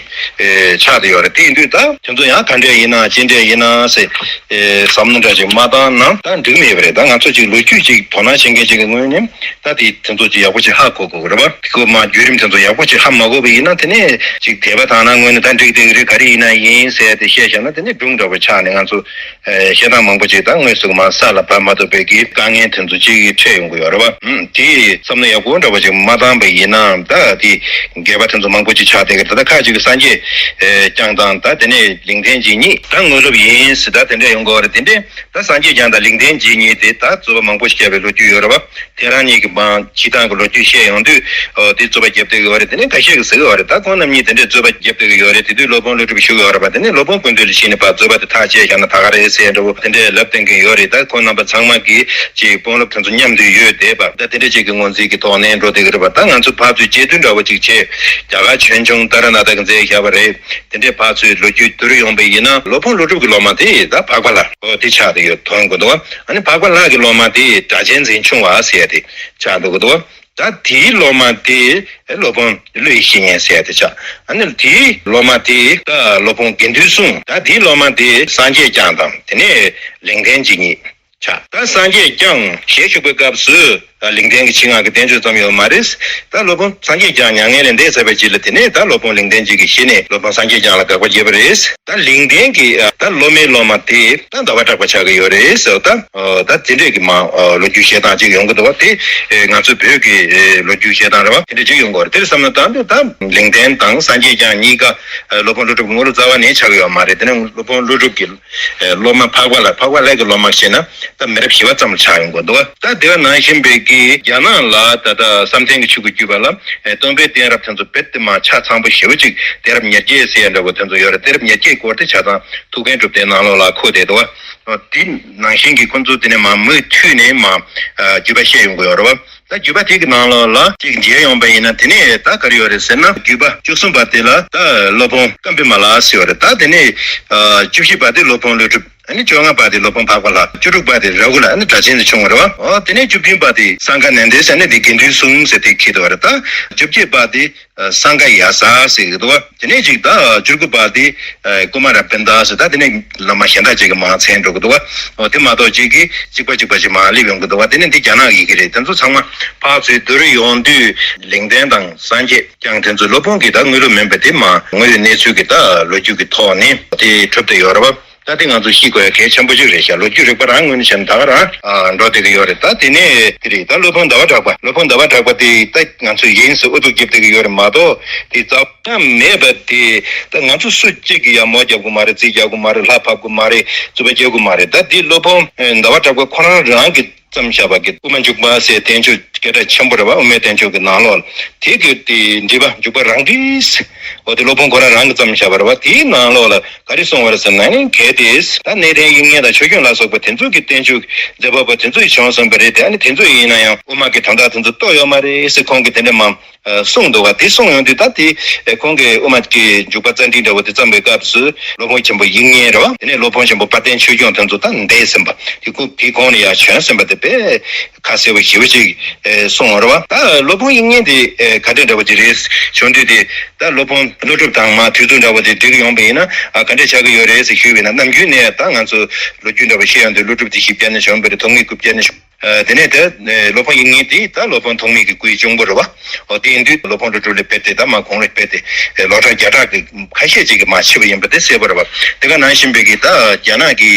ཆགས་བསྡད་ཡོད་རེད། དེ་ཡིན་དུས་ད་དེ་ཚོ་ཡང་ག་འདྲས་ཡིན་ན་ཅི་འདྲས་ཡིན་ན་ཟེར་བསམ་བློ་འདྲ་ཅིག་མ་བཏང་ན་ད་འགྲིག་མེད་པ་རེད། ད་ང་ཚོ་ཅིག་ལོ་རྒྱུས་ཅིག་དོ་སྣང་བྱེད་མཁན་ཅིག་གི་ངོས་ནས། ད་དེ་དེ་ཚོ་ཅིག་ཡག་པོ་ཅིག་ཧ་གོ་དགོས་ཀྱི་རེད་པ། དེ་ཁོ་མ་བརྒྱུད་རིམ་དེ་ཚོ་ཡག་པོ་ཅིག་ཧ་མ་གོ་བ་ཡིན་ན། དེ་ནས་ཅིག་དད་པ་དང་ན་ངོས་ནས་ད་འགྲིག་བསྡད་ཀྱི་རེད། ག་རེ་ཡིན་ན་ཡིན་ཟེར་ཏེ་བཤད་བཞག་ན། དེ་ནས་སྒྲུང་འདྲ་པོ་ཆགས་ནས་ང་ཚོ་ཨེ་བཤད་སྟངས་མང་པོ་ཅིག་ད་དངོས་སུ་མ་ས་ལ་བབས་མ་ཐུབ་པའི་གི་དཀའ་ངལ་དེ་ཚོ་ཅིག་འཕྲད་ཡོང་གི་ཡོད་རེད་པ། ཨུམ། དེ་བསམ་བློ་ཡག་པོ་འདྲ་པོ་ཅིག་མ་བཏང་བ་ཡིན་ན། ད་དེ་འགལ་བ་དེ་ཚོ་མང་པོ་ཅིག་ཆགས་བསྡད་ཀྱི་རེད། ད་ཁ་ཅིག་གིས་སངས་རྒྱས་ཨེ་བསྐྱངས་དང་ད་དེ་ནས་ལེགས་ལྡན་འབྱེད་གཉིས་ད་དངོས་སློབ་ཡིན་ཟེར། ད་དེ་འདྲ་ཡོང་གི་ཡོད་རེད། དེ་འདྲས་ད་སངས་རྒྱས་བསྐྱངས་དང་ལེགས་ལྡན་འབྱེད་གཉིས་དེ་ད་རྩོད་པ་མང་པོ་ཞིག་བརྒྱབ་པའི་ལོ་རྒྱུས་ཡོད་རེད་པ། དེ་རང་ཉིད་ཀྱི་མ་སྤྱིར་བཏང་གི་ལོ་རྒྱུས་བཤད་ཡོང་དུས། ཨོ་དེ་རྩོད་པ་བརྒྱབ་བསྡད་ཀྱི་ཡོད་རེད། དེ་ནས་ཁ་ཤས་ཀྱིས་ཟེར་གྱི་ཡོད་རེད། ད་ཁོང་རྣམ་གཉིས་དེ་འདྲས་རྩོད་པ་བརྒྱབ་བསྡད་ཀྱི་ཡོད་རེད། དེ་དུས་སློབ་དཔོན་ཀླུ་སྒྲུབ་བཞུགས་ཡོད་རེད་པ། དེ་ནས་སློབ་དཔོན་ཀུན་འདུས་ལ་གཞིགས་ནས་ཕར་རྩོད་པ་དེ་ཐག་བཅད་བཞག་ན་ད་ག་རེད་ཟེར་འདྲ་པོ་དེ་འདྲས་ལབ་བསྡད་ཀྱི་ཡོད་རེད། ད་ཁོང་རྣམ་པ་ཚང་མ་གིས་ཅིག་དཔོན་སློབ་དེ་ཚོ་མཉམ་དུ་ཡོད་བསྡད་པ། ད་དེ་འདྲས་ཅིག་གི་ངོས་འཛིན་གྱི་ཐོག་ནས་འགྲོ་བསྡད་ཀྱི་རེད་པ། ད་ང་ཚོ་ཕར་ཚུར་རྗེས་མཐུན་འདྲ་པོ་ཅིག་བྱས། རྒྱ་གར་ཆོས་འབྱུང་ཏཱ་ར་ནཱ་ཐ་གིས་མཛད་བཞག་པ་རེད། དེ་འདྲས་ཕར་ཚུར་ལོ་རྒྱུས་བསྡུར་ཡོང་པ་ཡིན་ན། སློབ་དཔོན་ཀླུ་སྒྲུབ་ཀྱི་སློབ་མ་དེ་ད་འཕགས་པ་ལྷ། ཨོ་དེ་ཆགས་བསྡད་ཡོད་མཐོང་གི་འདུག་ཨ་ནི་འཕགས་པ་ལྷ་གི་སློབ་མ་དེ་སྒྲ་གཅན་འཛིན་ཆུང་བ་ཟེར་ཡ་དེ་ཆགས་འདུག་གི་འདུག་ད་དེའི་སློབ་མ་དེ་སློབ་དཔོན་ཀླུ་ཡི་བཤེས་གཉེན་ཟེར་ཡ་དེ་ཆགས། ཨ་ནི་དེའི་སློབ་མ་དེ་ད་སློབ་དཔོན་དགེ་འདུན་གསུམ། ད་དེའི་སློབ་མ་དེ་སངས་རྒྱས་བསྐྱངས་དང་དེ་ནས་ལེགས་ལྡན་འབྱེད་གཉིས་ཆགས། ད་སངས་རྒྱས་བསྐྱངས་ཞལ་བཞུགས་པའི་སྐབས་སུ་ལེགས་ལྡན་གྱི་ཆེད་མངགས་ཀྱི་བསྟན་བཅོས་ཙམ་ཡོད་མ་རེད། ད་སློབ་དཔོན་སངས་རྒྱས་བསྐྱངས་མྱ་ངན་ལས་འདས་ཚར་བའི་རྗེས་ལ། དེ་ནས་ད་སློབ་དཔོན་ལེགས་ལྡན་འབྱེད་ཀྱི་ཞལ་ནས་སློབ་དཔོན་སངས་རྒྱས་བསྐྱངས་ལ་དགག་པ་བརྒྱབ་པ་རེད། ད་ལེགས་ལྡན་གྱི་ད་སློབ་མའི་སློབ་མ་དེ་ད་ཟླ་བ་གྲགས་པ་ཆགས་ཀྱི་ཡོད་རེད་ཟེར། ད་ད་དེ་འདྲས་ཀྱི་མ་ལོ་རྒྱུས་བཤད་སྟངས་ཅིག་ཡོང་གི་འདུག་བ། དེ་ང་ཚོའི་བོད་ཀྱི་ལོ་རྒྱུས་བཤད་སྟངས་རེད་བ། དེ་འདྲས་ཅིག་ཡོང་གི་ཡོད་རེད། དེར་བསམ་བློ་བཏང་དུས་ད་ལེགས་ལྡན་དང་སངས་རྒྱས་བསྐྱངས་གཉིས་ཀ་སློབ་དཔོན་ཀླུ་སྒྲུབ་ཀྱི་དངོས་གྲུབ་རྩ་བ་ནས་ཆགས་ཀྱི་ཡོད་མ་རེད། དེ་ནས་སློབ་དཔོན་ཀླུ་སྒྲུབ་ཀྱི་སློབ་མ་འཕགས་པ་ལྷ། འཕགས་པ་ལྷ་གི་སློབ་མ་བྱས་ན་ད་མི་རབས་བཞི་པ་ཙམ་ལ་ཆགས་ཡོང་གི་འདུག་ད་དེ་བ་ནང་བཞིན་པའི་གི་རྒྱ་ནག་ལ་ད་ལྟ་བསམ་གཏན་གྱི་ཆོས་ཀྱི་བརྒྱུད་པ་ལ་སྟོན་པའི་གདན་རབས་དེ་ཚོ་རྦད་དེ་མ་ཆ་ཚང་པོ་ཞེ་པོ་ཅིག་གདན་རབས་ཉེར་བརྒྱད་ཟེར་ཡ་འདྲ་པོ་དེ་ཚོ་ཡོད་རེད། གདན་རབས་ཉེར་བརྒྱད་སྐོར་དེ་ཆ་ཚང་ཐུའུ་བཀྭན་གྲུབ་བསྟན་ནང་ལོགས་ལ་འཁོད་བསྡད་འདུག་དེ་ནང་བཞིན་གྱི་ཁོ་ཚོ་དེ་ནས་མ་མུ་མཐུད་ནས་མ་བརྒྱུད་པ་བཤད་ཡོང་གི་ཡོད་རེད་བ། ད་བརྒྱུད་པ་དེ་གི་ནང་ལོགས་ལ་ཅིག་མཇལ་ཡོང་པ་ཡིན་ན། དེ་ནས་ད་ག་རེ་ཡོད་རེད་ཟེར་ན། བརྒྱུད་པ་བཅུ་གསུམ་པ་དེ་ལ་ད་སློབ་དཔོན་ཀམ་པི་མ་ལ་ཟེར་བ་རེད། ད་དེ་ནས་ཨ་བཅུ་བཞི་པ་དེ་སློབ་དཔོན་ཀླུ་སྒྲུབ། ཨ་ནི་བཅོ་ལྔ་པ་དེ་སློབ་དཔོན་འཕགས་པ་ལྷ། བཅུ་དྲུག་པ་དེ་ར་ཧུ་ལ། ཨ་ནི་སྒྲ་གཅན་གྱི་ཆུང་བ་རེད་བ། ཨོ་དེ་ནས་བཅུ་བདུན་པ་དེ་སངྒ་ནནྡེ་ཟེར་ནས་དེ་དགེ་འདུན་གསུམ་ཟེར་དེ་འཁེལ་འདུག་བ་རེད། ད་བཅོ་བརྒྱད་པ་དེ་ཨ་སངྒ་ཡ་ས་ཟེར་གྱི་འདུག་བ། དེ་ནས་ཅིག་ད་བཅུ་དགུ་པ་དེ་ཨ་ཀུ་མ་ར་པིན་ད་ཟེར། ད་དེ་ནས་བླ་མ་གཞན་དག་ཅིག་གི་མང་ཆེ་འགྲོ་གི་འདུག་བ། ཨོ་དེ་མ་གཏོགས་ཅིག་གིས་གཅིག་པ་གཅིག་པ་ཅིག་མ་སླེབས་ཡོང་གི་འདུག་བ། དེ་ནས་འདི་རྒྱ་ནག་ཡི་གེ་རེད། དེ་ཚོ་ཚང་མ་ཕར་ཚུར་བསྡུར་ཡོང་དུས་ལེགས་ལྡན་དང་སངས་རྒྱས་བསྐྱངས་དེ་ཚོ་སློབ་དཔོན་གྱི་ད་དངོས་ལུགས་མིན་པ་དེ་མ་དངོས་ཡོད་གནས་ཚུལ་གྱི་ད་ལོ་རྒྱུས་ཀྱི་ཐོག་ནས་དེ་གྲུབ་བསྡད་ཡོད་རེད་བ། ད་དེ་ང་ཚོ་ཤེས་དགོས་ཡ་གལ་ཆེན་པོ་ཅིག་རེད་ཤག་ལོ་རྒྱུས་རིག་པ་རང་ངོས་ནས་བཤད་ན་ད་ག་རང་ཨ་འགྲོ་བསྡད་ཀྱི་ཡོད་རེད། ད་དེ་ནས་དེ་རེད། ད་སློབ་དཔོན་ཟླ་བ་གྲགས་པ། སློབ་དཔོན་ཟླ་བ་གྲགས་པ་དེ་ད་ང་ཚོས་ཡིན་ཟེར་ཨུ་ཐུག་རྒྱབ་བསྡད་ཀྱི་ཡོད་རེད་མ་གཏོགས། དེ་རྩ་བ་མེད་པ་དེ། ད་ང་ཚོ་སུ་གཅིག་གིས་ཡ་མོ་རྒྱབ་ཀྱི་མ་རེད། རྩིས་རྒྱག་གི་མ་རེད། ལྷ་ཕབ་ཀྱི་མ་རེད། རྩོད་པ་རྒྱག་གི་མ་རེད། ད་དེ་སློབ་དཔོན་ཟླ་བ་གྲགས་པ་ཁོ་རང་རང་གིས་བརྩམས་བཞག་པ་གི་དབུ་མ་འཇུག་པ་ཟེར་བསྟན་བཅོས་སྐད་གྲགས་ཆེན་པོ་རེད་བ། དབུ་མའི་བསྟན་བཅོས་ཀྱི་ནང་ལོགས་ལ་དེ་གི་དེ་འགྲེལ་པ་འཇུག་པ་རང་བྲིས། འོ་དེ་སློབ་དཔོན་ཁོ་རང་རང་གིས་བརྩམས་བཞག་པ་རེད་བ། དེའི་ནང་ལོགས་ལ་ག་རེ་གསུངས་པ་རེད་ཟེར་ན། ཨ་ནི་གལ་ཏེ་ད་གནས་བརྟན་དབྱིག་གཉེན་དང་ཆོས་སྐྱོང་ལ་སོགས་པ་དེ་ཚོ་གི་བསྟན་བཅོས་མཛད་པ་པོ་དེ་ཚོ་ཡིས་བྱུང་སོང་བ་རེད་དེ། ཨ་ནི་དེ་ཚོ་ཡིན་ན་ཡང་དབུ་མ་གི་དོན་དག་དེ་ཚོ་རྟོགས་ཡོད་མ་རེད་ཟེར་ཁོང་གིས་དེ་འདྲ་མང་གསུངས་འདུག་བ། དེ་གསུངས་ཡོང་དུས་ད་དེ་ཁོང་གིས་དབུ་མ་གི་འཇུག་པ་རྩ་འགྲེལ་འདྲ་བོ་དེ་བརྩམས་པའི་སྐབས་སུ་སློབ་དཔོན་ཆེན་པོ་དབྱིག་གཉེན་རེད་བ། དེ་ནས་སློབ་དཔོན་ཆེན་པོ་དཔལ་ལྡན་ཆོས་སྐྱོང་དེ་ཚོ་ད་འདས་ཟིན་པ། དེ་ཁོ་དེའི་གོང་ནས་ཡར་བྱོན་ཟིན་པ་དེ་དཔེ་ཁ་གསལ་པོ་ཞེ་པོ་ཅིག་གསུངས་པ་རེད་བ། ད་སློབ་དཔོན་དབྱིག་གཉེན་དེ་ག་འདྲ་འདྲ་བོ་ཅིག་རེད་བྱུང་དུས་དེ། ད་སློབ་དཔོན་ཀླུ་སྒྲུབ་དང་མ་དུས་ཚོད་འདྲ་བོ་དེ་འགྲིག་ཡོང་པ་ཡིན་ན་ཨ་ག་འདྲ་ཆགས་ཀྱི་ཡོད་རེད་ཟེར་ཞུས་པ་ཡིན་ན། ནམ་རྒྱུན་ནས་ད་ང་ཚོ་ལོ་རྒྱུས་འདྲ་བོ་བཤད་ཡོང་དུས་ཀླུ་སྒྲུབ་དེ་བཞི་བརྒྱ་ནས་བྱུང་བ་རེད། ཐོག་མའི་སྐུ་བརྒྱ་ནས་བྱུང་། ཨ་དེ་ནས་དེ་ནས་སློབ་དཔོན་དབྱིག་གཉེན་དེ་ད་སློབ་དཔོན་ཐོག་མའི་གི་སྐུའི་གཅུང་པོ་རེད་བ། འོ་དེ་ཡིན་དུས་སློབ་དཔོན་ཀླུ་སྒྲུབ་ལས་དཔེ་དེ་ད་མ་གོང་ལས་དཔེ་དེ་ལོ་གྲངས་བརྒྱ་ཕྲག་གི་ཁ་ཤས་ཅིག་གི་མ་ཕྱི་པ་ཡིན་པ་དེ་གསལ་པོ་རེད་བ། དེ་ག་ནང་བཞིན་པའི་གི་ད་རྒྱ་ནག་གི་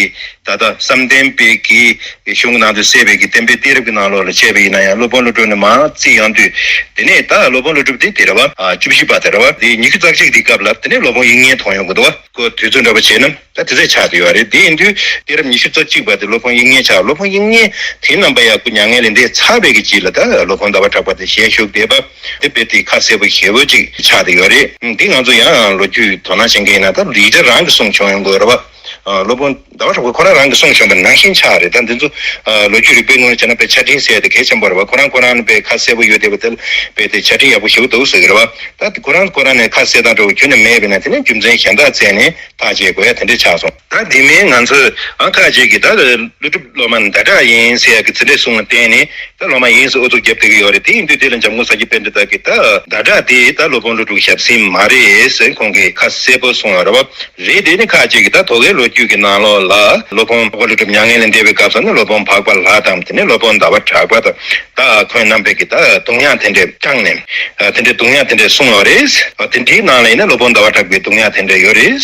ད་ལྟ་བསམ་གཏན་པའི་གི་གཞུང་ནང་དུ་གསལ་བའི་གི་བསྟན་པའི་གཏད་རབས་ཀྱི་ནང་ལོགས་ལ་བྱས་པ་ཡིན་ན་ཡང་སློབ་དཔོན་ཀླུ་སྒྲུབ་ནས་མར་བརྩིས་ཡོང་དུས། དེ་ནས་ད་སློབ་དཔོན་ཀླུ་སྒྲུབ་དེ་དེ་རེད་བ། ཨ་བཅུ་བཞི་པ་དེ་རེད་བ། དེ་ཉི་ཤུ་རྩ་གཅིག་དེའི་སྐབས་ལ་དེ་ནས་སློབ་དཔོན་དབྱིག་གཉེན་མཐོང་ཡོང་གི་འདུག་བ། ཁོ་དུས་ཚོད་འདྲ་པོ་བྱས་ན། ད་དེ་ཚོ་ཆགས་བསྡད་ཡོད་རེད། དེ་ཡིན་དུས་གཏད་རབས་ཉི་ཤུ་རྩ་གཅིག་པ་དེ་སློབ་དཔོན་དབྱིག་གཉེན་ཆགས། སློབ་དཔོན་དབྱིག་གཉེན་དེའི་རྣམ་པ་ཡང་སྐུ་མྱ་ངན་ལས་འདས་ཚར་བའི་གི་རྗེས་ལ་ད་སློབ་དཔོན་ཟླ་བ་གྲགས་པ་དེ་ཞལ་བཞུགས་བསྡད་པ་དེ་དཔེ་དེ་ཁ་གསལ་པོ་ཞེ་པོ་ཅིག་ཆགས་བསྡད་ཡོད་རེད། འདི་ང་ཚོ་ཡང་ལོ་རྒྱུས་དོ་སྣང་བྱེད་མཁན་ཡིན་ན་ད་ཡིག་ཆ་རང་གིས་གསུངས་བྱུང་ཡོང་དགོས་རེད་བ། སློབ་དཔོན་ཟླ་བ་གྲགས་པ་ཁོ་རང་རང་གིས་གསུངས་བཞག་པ་ནང་བཞིན་ཆགས་རེད། ད་འདི་ཚོ་ལོ་རྒྱུས་རིག་པའི་ངོས་ནས་བྱས་ན་དཔེ་ཆ་འཕྲིན་ཟེར་ཡ་དེ་གལ་ཆེན་པོ་རེད་བ། ཁོ་རང་ཁོ་རང་ནི་དཔེ་ཁ་གསལ་པོ་ཡོད་བསྡད་པ་དེ་ལ་དཔེ་དེ་ཆ་འཕྲིན་ཡག་པོ་ཞེ་པོ་འདུག་ཟེར་གི་རེད་བ། ད་ཁོ་རང་ཁོ་རང་ནས་ཁ་གསལ་དང་འདྲ་བོ་ཁྱོན་ནས་མེད་པས་ན་དེ་ནས་རྒྱུ་མཚན་གཞན་དག་བཙལ་ནས་ཐག་བཅད་དགོས་ཡ་དེ་འདྲ་ཆགས་སོང་། ད་དེ་མིན་ང་ཚོས་ཨ་ཁ་ཅིག་གིས་ད་ཀླུ་སྒྲུབ་སློབ་མ་ཟླ་གྲགས་ཡིན་ཟེར་ཡ་གི་ཚིག་འགྲེལ་གསུང་བ་བརྟེན་ནས་ད་སློབ་མ་ཡིན་ཟེར་ཨུ་ཚུགས་རྒྱབ་བསྡད་ཀྱི་ཡོད་རེད། དེ་ཡིན་དུས་དེ་ལ་འཇམ་མགོན་ས་སྐྱ་པཎྜི་ཏ་གིས་ད་ཟླ་གྲགས་དེ་ད་སློབ་དཔོན་ཀླུ་སྒྲུབ་ཞབས་སེང་མ་རེད་ཟེར་ཁོང་གིས་ཁ་གསལ་པོ་གསུངས་ཡོད་རེད་བ། རེད། དེ་ནི་ཁ་ཅིག་གིས་ད་དོ་གའི་ལོ་རྒྱུས་ཀྱི་ནང་ལོགས་ལ་སློབ་དཔོན་འཕགས་པ་ཀླུ་སྒྲུབ་མྱ་ངན་ལས་འདས་པའི་སྐབས་སུ་ནི་སློབ་དཔོན་འཕགས་པ་ལྷ་དང་དེ་ནས་སློབ་དཔོན་ཟླ་བ་གྲགས་པ་དང་ད་ཁོང་རྣམ་པས་ཀྱིས་ད་རྡུང་ཡག་དེ་འདྲས་བཅངས་ནས་དེ་འདྲས་རྡུང་ཡག་དེ་འདྲས་གསུངས་ཡོད་རེད། དེ་འདྲའི་ནང་ལ་ཡིན་ན་སློབ་དཔོན་ཟླ་བ་གྲགས་པའི་རྡུང་ཡག་དེ་འདྲས་ཡོད་རེད།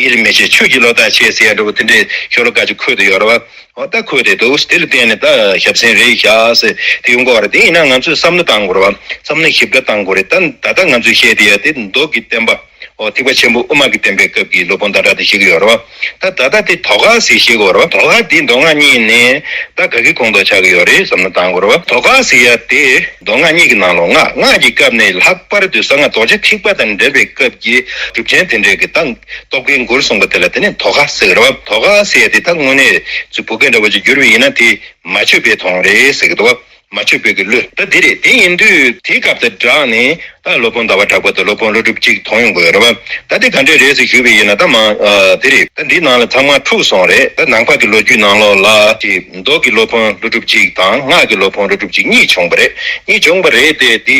ཡིད་མི་ཆེས་ཆོས་ཀྱི་བློ་ཐག་ཆད་ཟེར་ཡ་འདྲ་བོ་དེ་འདྲས་ཤོ་ལོ་ཀ་ཅིག་འཁོད་དེ་ཡོད་རེད་བ། འོ་ད་ཁོས་དེ་འདུག་དེ་ལ་བརྟེན་ནས་ད་ཞབས་སེང་རེད་ཤག་ཟེར་དེ་ཡོང་གི་ཡོད་རེད། དེ་ཡིན་ན་ང་ཚོས་བསམ་བློ་བཏང་དགོས་རེད་བ། བསམ་བློ་ཞིབ་ཕྲ་བཏང་དགོས་རེད། ད་ད་ལྟ་ང་ཚོས་བཤད་དེ་ཡ་དེ་མདོ་གི་བསྟན་པ། འོ་ཐེག་པ་ཆེན་པོ་དབུ་མ་གི་བསྟན་པའི་སྐབས་ཀྱི་སློབ་དཔོན་ཟླ་གྲགས་དེ་བཤད་ཀྱི་ཡོད་རེད་བ། ད་ད་ལྟ་དེ་དོ་ག་ཟེར་བཤད་ཀྱི་ཡོད་རེད་བ། དོ་ག་དེ་མདོ་སྔགས་གཉིས་ནས་ད་ག་གི་ཁོངས་གཏོགས་ཆགས་ཀྱི་ཡོད་རེད་བསམ་བློ་བཏང་དགོས་རེད་བ། དོ་ག་ཟེར་ཡ་དེ་མདོ་སྔགས་གཉིས་ཀྱི་ནང་ལོགས་སྔགས་སྔགས་ཀྱི་སྐབས་ནས་ལྷག་པར་དུ་གསང་སྔགས་རྡོ་རྗེ་ཐེག་པ་དང་འབྲེལ་བའི་སྐབས་ཀྱི་སྒྲུབ་ཆེན་དེ་འདྲའི་གི་ད་རྟོགས་གེའི་མགུར་གསུངས་པ་དེ་ལ་དེ་ནས་དོ་ག་ཟེར་གི་རེད་བ། དོ་ག་ཟེར་ཡ་དེ་ད་དངོས་གནས་ཚུལ་བོད་སྐད་འདྲ་བོ་ཅིག་བསྒྱུར་བ་ཡིན་ན་དེ་མ་ཆོད་པའི་དོན་རེད་ཟེར་གི་འདུག་བ། མ་ཆོད་པའི་གི་བློས་ད་འདི་རེད། དེ་ཡིན་དུས་དེའི་སྐབས་དང་སྦྲགས་ནས་ད་སློབ་དཔོན་ཟླ་བ་གྲགས་པ་དང་སློབ་དཔོན་ཀླུ་སྒྲུབ་གཅིག་མཐོང་ཡོང་གི་ཡོད་རེད་བ། ད་དེ་ག་འདྲས་རེད་ཟེར་ཞུས་པ་ཡིན་ན་ད་མ་ཨ་དེ་རེད། ད་འདིའི་ནང་ལ་ཚང་མ་འཁྲུགས་སོང་རེད། ད་ནང་པ་གི་ལོ་རྒྱུས་ནང་ལོགས་ལ་ཅིག་མདོ་གི་སློབ་དཔོན་ཀླུ་སྒྲུབ་གཅིག་དང་སྔགས་ཀྱི་སློབ་དཔོན་ཀླུ་སྒྲུབ་གཅིག་གཉིས་བྱུང་བ་རེད། གཉིས་བྱུང་བ་རེད་དེ་དེ་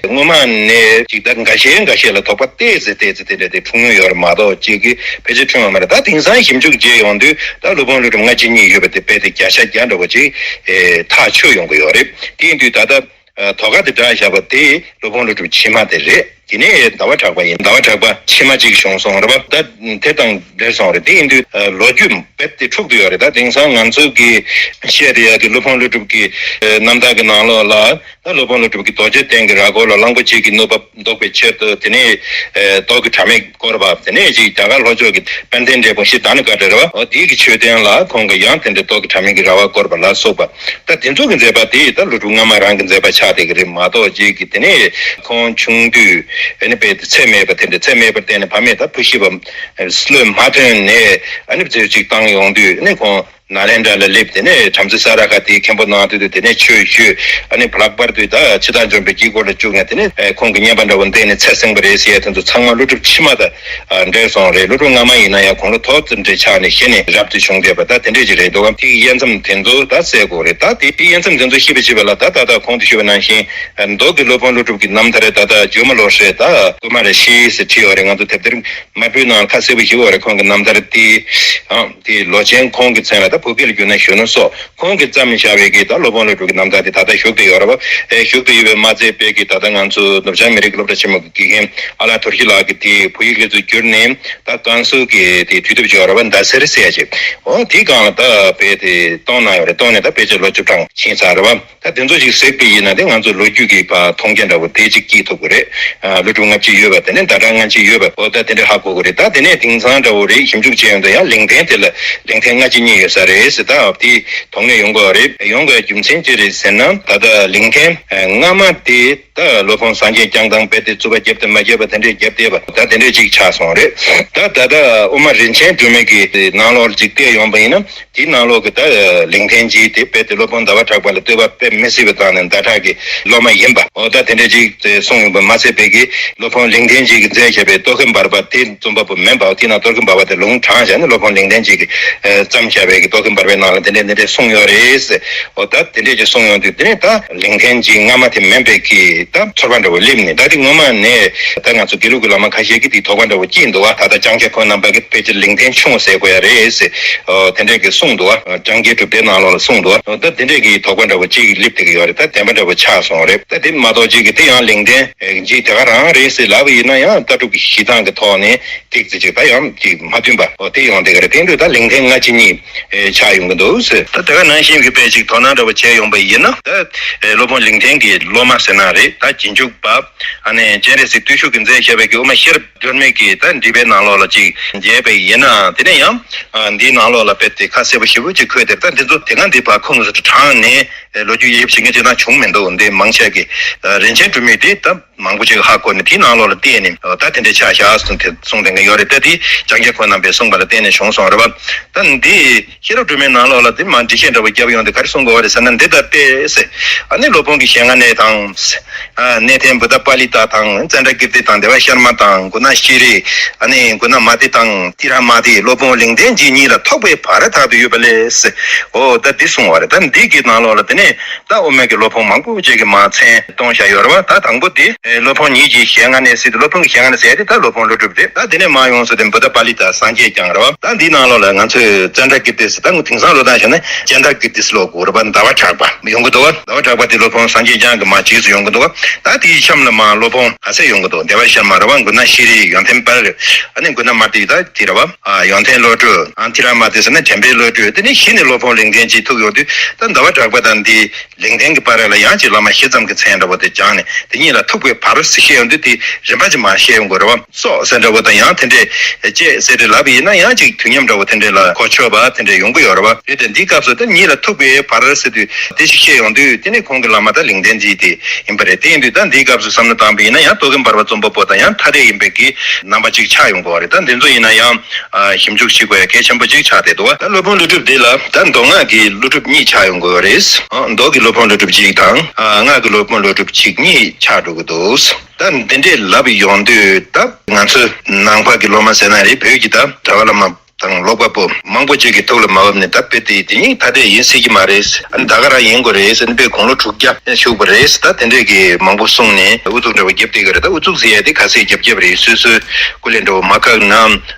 སྔོན་མ་ནས་ཅིག་ད་འགའ་ཤས་འགའ་ཤས་ལ་དོགས་པ་ཏོག་ཙམ་ཏོག་ཙམ་དེ་འདྲ་དེ་འཁྲུངས་ཡོང་ཡོད་རེད་མ་གཏོགས་གཅིག་གི་ཕལ་ཆེར་འཁྲུངས་ཡོད་མ་རེད། ད་དེང་སང་ཞིབ་འཇུག་བྱས་ཡོང་དུས་ད་སློབ་དཔོན་ཀླུ་སྒྲུབ་ལྔ་བཅུ་གཉིས་ཡོད་པ་དེ་རྦད་དེ་བརྒྱ་ཆ་བརྒྱ་འདྲ་བོ་ཅིག་ཨེ་ཐག་ཆོད་ཡོང་གི་ཡོད་རེད། དེ་ཡིན་དུས་ད་ལྟ་ཨ་དོ་ག་དེ་བསྒྲགས་བཞག་པ་དེ་སློབ་དཔོན་ཀླུ་སྒྲུབ་ཕྱི་མ་དེ་རེད། དེ་ནས་ཟླ་བ་གྲགས་པ་ཡིན། ཟླ་བ་གྲགས་པ་ཕྱི་མ་གཅིག་བྱུང་སོང་རེད་པ། ད་དེ་དང་འབྲེལ་སོང་རེད། དེ་ཡིན་དུས་ཨ་ལོ་རྒྱུས་རྦད་དེ་འཁྲུག་བསྡད་ཡོད་རེད། ད་དེང་སང་ང་ཚོ་གི་བཤད་བསྡད་ཡ་གི་སློབ་དཔོན་ཀླུ་སྒྲུབ་ཀྱི་ཨ་རྣམ་ཐར་གྱི་ནང་ལོགས་ལ་ད་སློབ་དཔོན་ཀླུ་སྒྲུབ་ཀྱིས་རྡོ་རྗེ་གདན་གྱི་ར་སྐོར་ལ་གླང་པོ་ཆེ་གི་གནོད་པ་བཟློག་པའི་ཆེད་དུ་དེ་ནས་ཨ་རྟོག་གེ་དྲ་མིག་བསྐོར་བ། དེ་ནས་ཅིག་རྒྱ་གར་ལྷོ་ཕྱོགས་ཀྱི་དཔལ་ལྡན་འབྲས་སྤུངས་ཤེལ་དྷ་ནུ་ཀ་ཊ་རེད་བ། འོ་དེའི་གི་མཆོད་རྟེན་ལ་ཁོང་གིས་ཡང་དེ་འདྲའི་རྟོག་གེ་དྲ་མིག་གི་ར་བ་བསྐོར་བ་ལ་སོགས་པ། ད་དེ་ཚོ་གི་མཛད་པ་དེ་ད་ཀླུ་སྒྲུབ་སྔ་མ་རང་གི་མཛད་པ་ཆགས་བསྡད་ཀྱི་རེད་མ་གཏོགས་རྗེས་ཀྱི་དེ་ནས་ཁོང་ཆུང་དུས་ཨ་ནི་དཔེ་ཚད་མེད་པ་དེ་འདྲ་ཚད་མེད་པར་བརྟེན་ནས་ཕ་མས་ད་བུ་ཤི་བ་བློས་མ་ཐོན་ནས་ཨ་ནི་ཚེ་གཅིག་བཏང་ཡོང་དུས་ཨ་ནི་ཁོང་ནཱ་ལེནྡྲ་ལ་སླེབས། དེ་ནས་བྲམ་ཟེ་ས་ར་ཁ་དེའི་མཁན་པོ་གནང་དུས་དེ་ནས་ཆོས་ཞུས། ཨ་ནི་ལྷག་པར་དུ་ད་འཆི་བདག་འཇོམས་པའི་དཀྱིལ་འཁོར་ལ་བཅུག་ནས་དེ་ནས་ཁོང་གི་བསྙེན་པ་འདྲ་བོ་འདེབས་ནས་ཚེ་བསྲིངས་པ་རེད་ཟེར་ཡ་དེ་ཚོ་ཚང་མ་ཀླུ་སྒྲུབ་ཕྱི་མ་དང་འབྲེལ་སོང་རེད། ཀླུ་སྒྲུབ་སྔ་མ་ཡིན་ན་ཡང་དགུང་ལོ་མཐོ་ཙམ་འདྲ་ཆགས་ནས་གཞི་ནས་རབ་ཏུ་བྱུང་བསྡད་པ་ད་དེ་འདྲས་ཅིག་རེད་འདུག་གམ། དེའི་དབྱེ་མཚམས་དེ་ཚོ་ད་བསལ་དགོས་རེད། ད་དེ་དེའི་དབྱེ་མཚམས་དེ་ཚོ་ཤེས་པའི་ཕྱིར་བ་ལ་ད་ད་ལྟ་གོང་དུ་ཞུས་པ་ནང་བཞིན་མདོ་གི་སློབ་དཔོན་ཀླུ་སྒྲུབ་ཀྱི་རྣམ་ཐར་ད་ལྟ་ཇོ་མོ་ལོ་ཧྲས་ད་ཀུ་མ་ར་ཤྲཱི་ཟེར་བྲིས་ཡོད་རེད། ང་ཚོ་དེབ་ཐེར་དམར་པོའི་ནང་ལ་ཁ་གསལ་པོ་ཞིག་ཡོད་རེད། ཁོང་གི་རྣམ་ཐར་དེ། ཨང་། དེ་ལོ་ཆེན་ཁོང་གི་མཚན་ལ་ད་བོད་སྐད་ལ་བསྒྱུར་ན་གཞོན་ནུ་སོགས་ཁོང་གིས་བརྩམས་བཞག་པའི་གི་ད་སློབ་དཔོན་ཀླུ་སྒྲུབ་ཀྱི་རྣམ་ཐར་དེ་ད་ལྟ་བཞུགས་བསྡད་ཡོད་རེད་བ། ཨེ་བཞུགས་བསྡད་ཡོད་པས་མ་ཚད་པའི་གི་ད་ལྟ་ང་ཚོ་ནུབ་བྱང་མི་རིགས་ཀྱི་སློབ་གྲྭ་ཆེན་མོ་གི་དགེ་རྒན་ཨ་ལགས་དོར་ཞི་ལགས་ཀྱིས་དེ་བོད་ཡིག་ལ་ཚུར་བསྒྱུར་ནས་ད་ཀན་སུའུ་གི་དེ་དུས་དེབ་ཅིག་ཡོད་རེད་བ། ཟླ་ཟེར་ཟེར་ཡ་ཅིག་འོ་དེའི་སྒང་ལ་ད་དཔེ་དེ་གཏོང་གནང་ཡོད་རེད། གཏོང་ནས་ད་ཕལ་ཆེར་ལོ་བཅུ་གྲངས་ཕྱིན་ཚར་རེད་བ། ད་དེ་ཚོ་ཞིག་གཟིགས་པ་ཡིན་ན་དེ་ང་ཚོ་ལོ་རྒྱུས་ཀྱི་བར་མཐོང་རྒྱ་འདྲ་བོ་དེ་ཅིག་སྐྱེས་ཐུབ་ཀྱི་རེད། ཨ་ཀླུ་སྒྲུབ་ལྔ་བཅུ་ཡོད་པ་དེ་ནས་ཟླ་གྲགས་ལྔ་བཅུ་ཡོད་པ་འོ་ད་དེ་འདྲ་ཧ་གོ་གི་རེད། ད་དེ་ནས་དེང་སང་འདྲ་བོ་རེད། ཞིབ་འཇུག་བྱས་ཡོང་དུས་ཡང་ལིང་ཐེན་དེ་ལ་ལིང་ཐེན་ལྔ་བཅུ་གཉིས་ཡོད་ས་རེད་ཟེར། ད་དེ་མཐོང་རྒྱ་ཡོང་གི་རེད། ཡོང་དགོས་རྒྱུ་མཚན་ཅི་རེད་ཟེར་ན་ད་ལྟ་ལིང་ཐེན་སྔ་མ་དེ་ད་སློབ་དཔོན་སངས་རྒྱས་བསྐྱངས་དང་རྦད་དེ་རྩོད་པ་བརྒྱབ་དང་མ་བརྒྱབ་པ་དེ་འདྲས་བརྒྱབ་བསྡད་པ་ད་དེ་འདྲས་ཅིག་ཆགས་སོང་རེད། ད་ད་ལྟ་དབུ་མ་རིན་ཆེན་སྒྲོན་མེ་གི་ནང་ལོགས་ཅིག་བལྟས་ཡོང་པ་ཡིན་ན། དེའི་ནང་ལོགས་ཀྱི་ད་ལིང་ཐེན་གྱིས་དེ་རྦད་དེ་སློབ་དཔོན་ཟླ་བ་གྲགས་པ་ལ་བསྟོད་པ་དཔེ་མི་སྲིད་པ་བཏང་ནས་ཟླ་གྲགས་ཀྱི་སློབ་མ་ཡིན་པ་འོ་ད་དེ་འདྲ་ཅིག་གསུངས་ཡོང་པ་མ་ཚད་པའི་གི་སློབ་དཔོན་ལིང་ཐེན་གྱིས་མཛད་བཞག་པའི་རྟོག་གེ་འབར་བ་དེ་རྩོམ་པ་པོ་མིན་པ། དེ་ན་རྟོག་གེ་འབར་བ་དེ་ལུང་དྲངས་བཞག་ནས་སློབ་དཔོན་ལིང་ཐེན་གྱིས་བརྩམས་བཞག་པའི་གི་རྟོག་གེ་འབར་བའི་ནང་ལ་དེ་འདྲ་དེ་འདྲ་གསུངས་ཡོད་རེད་ཟེར། འོ་ད་དེ་འདྲ་ཅིག་གསུངས་ཡོང་དུས་དེ་ནས་ད་ལིང་ཐེན་གྱིས་སྔ་མ་དེ་མིན་པའི་གི་ད་ཚོར་བ་འདྲ་བོ་སླེབས་ནས་ད་དེ་སྔོན་མ་ནས་ད་ང་ཚོ་དགེ་ལུགས་ཀྱི་བླ་མ་ཁ་ཤས་ཀྱིས་དེའི་དོགས་པ་འདྲ་བོ་སྐྱེས་འདུག་བ། ད་ལྟ་ལྕང་སྐྱ་ཁོང་རྣམ་པ་གིས་ཕལ་ཆེར་ལིང་ཐེན་ཆུང་ཟེར་དགོས་ཡ་རེད་ཟེར། ཨོ་དེ་འདྲས་ཀྱི་གསུངས་འདུག་བ། ལྕང་སྐྱའི་གྲུབ་མཐའི་ནང་ལོགས་ལ་གསུངས་འདུག་བ། ད་དེ་འདྲས་ཀྱི་དོགས་པ་འདྲ་བོ་གཅིག་སླེབས་བསྡད་ཀྱི་ཡོད་རེད། ད་བདེན་པ་འདྲ་བོ་ཆགས་སོང་རེད། ད་དེ་མ་གཏོགས་གཅིག་གིས་དེ་ཡང་ལིང་ཐེན་གཅིག་དེ་ག་རང་རེད་ཟེར་ལབ་པ་ཡིན་ན་ཡང་ལྟ་གྲུབ་ཀྱི་གཞི་གདངས་ཀྱི་ཐོག་ནས་ཏིག་ཙི་ཅིག་ད་ཡང་ཅིག་མ་མཐུན་པ་ཨོ་དེ་ཡོང་བསྡད་ཀྱི་རེད། དེ་འདུག་ད་ལིང་ཐེན་ལྔ་བཅུ་གཉིས། ཆགས་ཡོང་གི་འདུག་ཟེར། ད་དེ་ག་ནང་བཞིན་གྱི་དཔེ་ཅིག་དོ་སྣང་འདྲ་བོ་བྱས་ཡོང་པ་ཡིན་ན། ད་སློབ་དཔོན་ལིང་ཐེན་གྱི་སློབ་མ་ཟེར་ན་རེད། ད་རྗེས་འཇུག་པ་ཨ་ནི་སྤྱན་རས་གཟིགས་བརྟུལ་ཞུགས་ཀྱིས་མཛད་བཞག་པའི་གི་དབུ་མ་ཤེས་རབ་སྒྲོན་མེ་གི་ད་འགྲེལ་པའི་ནང་ལོགས་ལ་ཅིག་མཇལ་བ་ཡིན་ན། དེ་ནས་ཡང་འདིའི་ནང་ལོགས་ལ་དཔེ་དེ་ཁ་གསལ་པོ་ཞེ་པོ་ཅིག་འཁོད་དེ། ད་འདི་ཚོ་དེ་སྔ་འདི་བར་ཁུངས་སུ་དྲངས་ནས་ལོ་རྒྱུས་དབྱེ་ཞིབ་བྱེད་མཁན་ཅིག་ད་བྱུང་མི་འདུག་འདི་མང་ཆེ་གི་རིན་ཆེན་སྒྲོན་མེ་དེ་ད་མང་པོ་ཅིག་ཧ་གོ་ནས་དེའི་ནང་ལོགས་ལ་བལྟས་ནས་ད་དེ་འདྲའི་ཆ་བཞག་གསུངས་དེ་གསུངས་དེ་འགའ་ཡོད་རེད། ད་དེ་ལྕང་སྐྱ་ཁོ་རྣམ་པས་གསུངས་པ་ལ་བརྟེན་ནས་བྱུང་སོང་རེད་བ། ད་འདི་ཤེས་རབ་སྒྲོན་མེའི་ནང་ལོགས་ལ་དེ་མ་འགྲེལ་བཤད་འདྲ་བོ་བརྒྱབ་ཡོང་དུས་ག་རེ་གསུང་དགོས་པ་རེད་ཟེར་ན། འདི་ལྟ་སྟེ་ཟེར། ཨ་ནི་སློབ་དཔོན་གྱི་ཞལ་སྔ་ནས་དང་། ཨ་གནས་བརྟན་བུདྡྷ་པཱ་ལི་ཏ་དང་། ཙནྡྲ་ཀིརྟི་དང་། དེ་བ་ཤར་མ་དང་། གུ་ན་ཤྲཱི། ཨ་ནི་གུ་ན་མ་ཏི་དང་། ཏི་ར་མ་ཏི། སློབ་དཔོན་ལིང་ཐེན་གྱི་གཉིས་ལ་ཐུག་པའི་བར་དག་ཏུ་ཡོད་པ་ལས་ཟེར། འོ་ད་འདི་གསུང་བ་རེད། ད་འདི་གི་ནང་ལོགས་ལ་དེ་ནས་ད་དབུ་མའི་གི་སློབ་དཔོན་མང་པོ་ཅིག་གིས་མ་མཚན་བཏོན་བཞག་ཡོད་རེད་བ། ད་དང་པོ་དེ་སློབ་དཔོན་ཉིད་ཀྱི་ཞལ་སྔ་ནས་ཟེར་དུས། སློབ་དཔོན་གྱི་ཞལ་སྔ་ནས་ཟེར་དེ་ད་སློབ་དཔོན་ཀླུ་སྒྲུབ་རེད། ད་དེ་ནས་མར་ཡོངས་སུ་དེ་བུདྡྷ་པཱ་ལི་ཏ་སངས་རྒྱས་བསྐྱངས་རེད་བ། ད་འདིའི་ནང་ལོགས་ལ་ང་ཚོས་ཙནྡྲ་ཀིརྟི་ཟེར། ད་དེང་སང་ལོ་ད་བྱས་ན་ཙནྡྲ་ཀིརྟི་ཟེར་ལབ་དགོས་རེད་བ། ཟླ་བ་གྲགས་པ་ཡོང་གི་འདུག་བ། ཟླ་བ་གྲགས་པ་དེ་སློབ་དཔོན་སངས་རྒྱས་བསྐྱངས་ཀྱི་མ་རྗེས་སུ་ཡོང་གི་འདུག་བ། ད་དེའི་གཤམ་ལ་མར་སློབ་དཔོན་ག་ཚད་ཡོང་གི་འདུག་དེ་བ་ཤར་མ་རེད་བ། གུ་ན་ཤྲཱི། ཡོན་ཏན་པར། ཨ་ནི་གུ་ན་མ་ཏི། ད་དེ་རེད་བ། ཨ་ཡོན་ཏན་བློ་གྲོས། ཨ་ཏི་ར་མ་ཏི་ཟེར་ན་དྲན་པའི་བློ་གྲོས། དེ་ནས་གཞི་ནས་སློབ་དཔོན་ལིང་ཐེན་གྱིས་ཐུག་ཡོང་དུས། ད་ཟླ་བ་གྲགས་པ་དང་འདི་ལིང་ཐེན་གྱི་བར་ལ་ཡང་ཅིག་བླ་མ་བཞི་ཙམ་གྱི་མཚན་འདྲ་བོ་དེ་སྦྱངས་ནས། དེ་གཉིས་ལ་ཐུག་པའི་བར་ཟེར་བཤད་ཡོང་དུས། དེ་རིམ་པ་ཅིག་མར་བཤད་ཡོང་དགོས་རེད་བ། སོགས་ཟེར་འདྲ་བོ་དང་། ཡང་དེ་འདྲས་བཅས་ཟེར་ཏེ་ལབ་པ་ཡིན་ན། ཡང་ཅིག་དུས་མཉམ་འདྲ་བོ་དེ་འདྲས་ལ་གོ་ཆོད་པ་དེ་འདྲས་ཡོང་གི་ཡོད་རེད་བ། རེད་དེ་འདིའི་སྐབས་སུ་དེ་གཉིས་ལ་ཐུག་པའི་བར་ཟེར་དུས་དེ་ཞིག་བཤད་ཡོང་དུས། དེ་ནི་ཁོང་གི་བླ་མ་ད་ལིང་ཐེན་གྱི་དེ་ཡིན་པ་རེད། དེ་ཡིན་དུས་ད་འདིའི་སྐབས་སུ་བསམ་བློ་བཏང་པ་ཡིན་ན། ཡང་རྟོག་གེ་འབར་བ་རྩོམ་པ་པོ་དང་། ཡང་ཐ་དད་ཡིན་པའི་གི་རྣམ་པ་ཅིག་ཆགས་ཡོང་དགོས་པ་རེད། ད་འདི་ཚོ་ཡིན་ན་ཡང་ཨ་ཞིབ་འཇུག་བྱེད་དགོས་ཡ་གལ་ཆེན་པོ་ཅིག་ཆགས་བསྡད་འདུག་བ། ད་སློབ་དཔོན་ཀླུ་སྒྲུབ་འདི་ལ་ད་མདོ་སྔགས་ཀྱི་ཀླུ་སྒྲུབ་གཉིས་ཆགས་ཡོང་དགོས་པ་རེད། ཨ་མདོ་གི་སློབ་དཔོན་ཀླུ་སྒྲུབ་གཅིག་དང་། ཨ་སྔགས་ཀྱི་སློབ་དཔོན་ཀླུ་སྒྲུབ་གཅིག་གཉིས་ཆགས་འགྲོ་གི་འདུག་ད་འདི་འདྲས་ལབ་ཡོང་དུས། ད་ང་ཚོ་ནང་པ་གི་སློབ་མ་ཟེར་ན་རེད། བོད་ཀྱི་ད་གྲྭ་པ་བླ་མ་དང་ཀློག་པ་པོ་མང་པོ་ཅིག་གི་ཐུགས་ལ་མ་བབས་ནས། ད་དཔེ་དེ་དེ་གཉིས་ཐ་དད་ཡིན་སྲིད་ཀྱི་མ་རེད། ཨ་ནི་ད་ག་རང་ཡིན་དགོས་རེད་ཟེར་ནས། དཔེ་དགུང་ལོ་དྲུག་བརྒྱ་བཞུགས་པ་རེད། ད་དེ་འདྲས་ཀྱི་མང་པོ་གསུངས་ནས་ཨུ་ཚུགས་འདྲ་བོ་བརྒྱབ་བསྡད་ཀྱི་རེད། ད་ཨུ་ཚུགས་ཟེར་ཡ་དེ་ག་ཚད་བརྒྱབ་བརྒྱབ་རེད། སོ་སོའི་སྐུ་ལས་འདྲ་བོ་མ་བཀག་ན་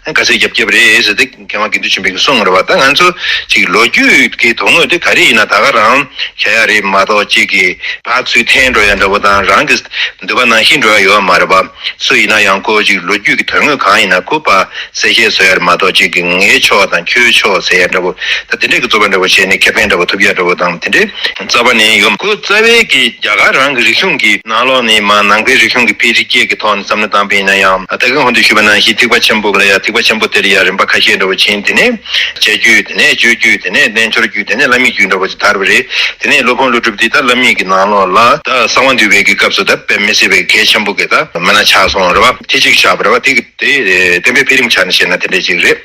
ག་ཚད་བརྒྱབ་བརྒྱབ་རེད་ཟེར་ཏེ། མཁས་དབང་དགེ་འདུན་ཆོས་འཕེལ་གྱིས་གསུངས་རེད་བ། ད་ང་ཚོ་ཅིག་ལོ་རྒྱུས་ཀྱི་དོན་དངོས་དེ་ག་རེ་ཡིན་ན་ད་ག་རང་བྱ་ཡ་རེད་མ་གཏོགས། ཅིག་གི་ཕར་ཚུར་འཐེན་འགྲོ་ཡ་འདྲ་བོ་དང་། རང་གི་འདོད་པ་ནང་བཞིན་འགྲོ་ཡ་ཡོད་མ་རེད་བ། སུ་ཡིན་ན་ཡང་ཁོ་ཅིག་ལོ་རྒྱུས་ཀྱི་དོན་དངོས་གང་ཡིན་ན་ཁོ་ཕར་གསལ་བཤད་བཟོ་ཡ་རེད་མ་གཏོགས། ཅིག་གི་ངའི་ཕྱོགས་དང་ཁྱོའི་ཕྱོགས་ཟེར་ཡ་འདྲ་བོ། ད་དེ་འདྲས་ཀྱི་རྩོད་པ་འདྲ་བོ་བྱས་ནས་ཁེ་ཕན་འདྲ་བོ་ཐོབ་ཡ་འདྲ་བོ་དང་། དེ་འདྲས་རྩ་བ་ནས་ཡོད། ཁོ་རྩ་བའི་གི་རྒྱ་གར་རང་གི་རིག་གཞུང་གི་ནང་ལོགས་ནས་མར་ནང་པའི་རིག་གཞུང་གི་འཕེལ་རྒྱས་ཀྱི་ཐོག་ནས་བསམ་བློ་བཏང་པ་ཡིན་ན་ཡང་། ད་གིན་ཧོན་དུ་ཞུས་པ་ནང་བཞིན་ཐེག་པ་ཆེན་པོ་ལ་ཡ། ཐེག་པ་ཆེན་པོ་དེ་ལ་ཡ་རིམ་པ་ཁ་ཤས་འདྲ་བོ་ཕྱིན། དེ་ནས་བྱ་རྒྱུད། དེ་ནས་སྤྱོད་རྒྱུད། དེ་ནས་རྣལ་འབྱོར་རྒྱུད། དེ་ནས་བླ་མེད་རྒྱུད་འདྲ་བོ་ཅིག་དར་བ་རེད། དེ་ནས་སློབ་དཔོན་ཀླུ་སྒྲུབ་འདི་ད་བླ་མེད་ཀྱི་ནང་ལོགས་ལ་ད་གསང་བ་འདུས་པའི་གི་སྐབས་སུ་ད་དཔེ་མི་སྲིད་པའི་གལ་ཆེན་པོ་གི་ད་མི་སྣ་ཆགས་སོང་རེད་བ། དེ་གཅིག་ཆགས་པ་རེད་བ། དེ་གི་དེ་བསྟན་པའི་འཕེལ་རིམ་ཆ་ནས་བཤད་ན་དེ་འདྲ་ཅིག་རེད།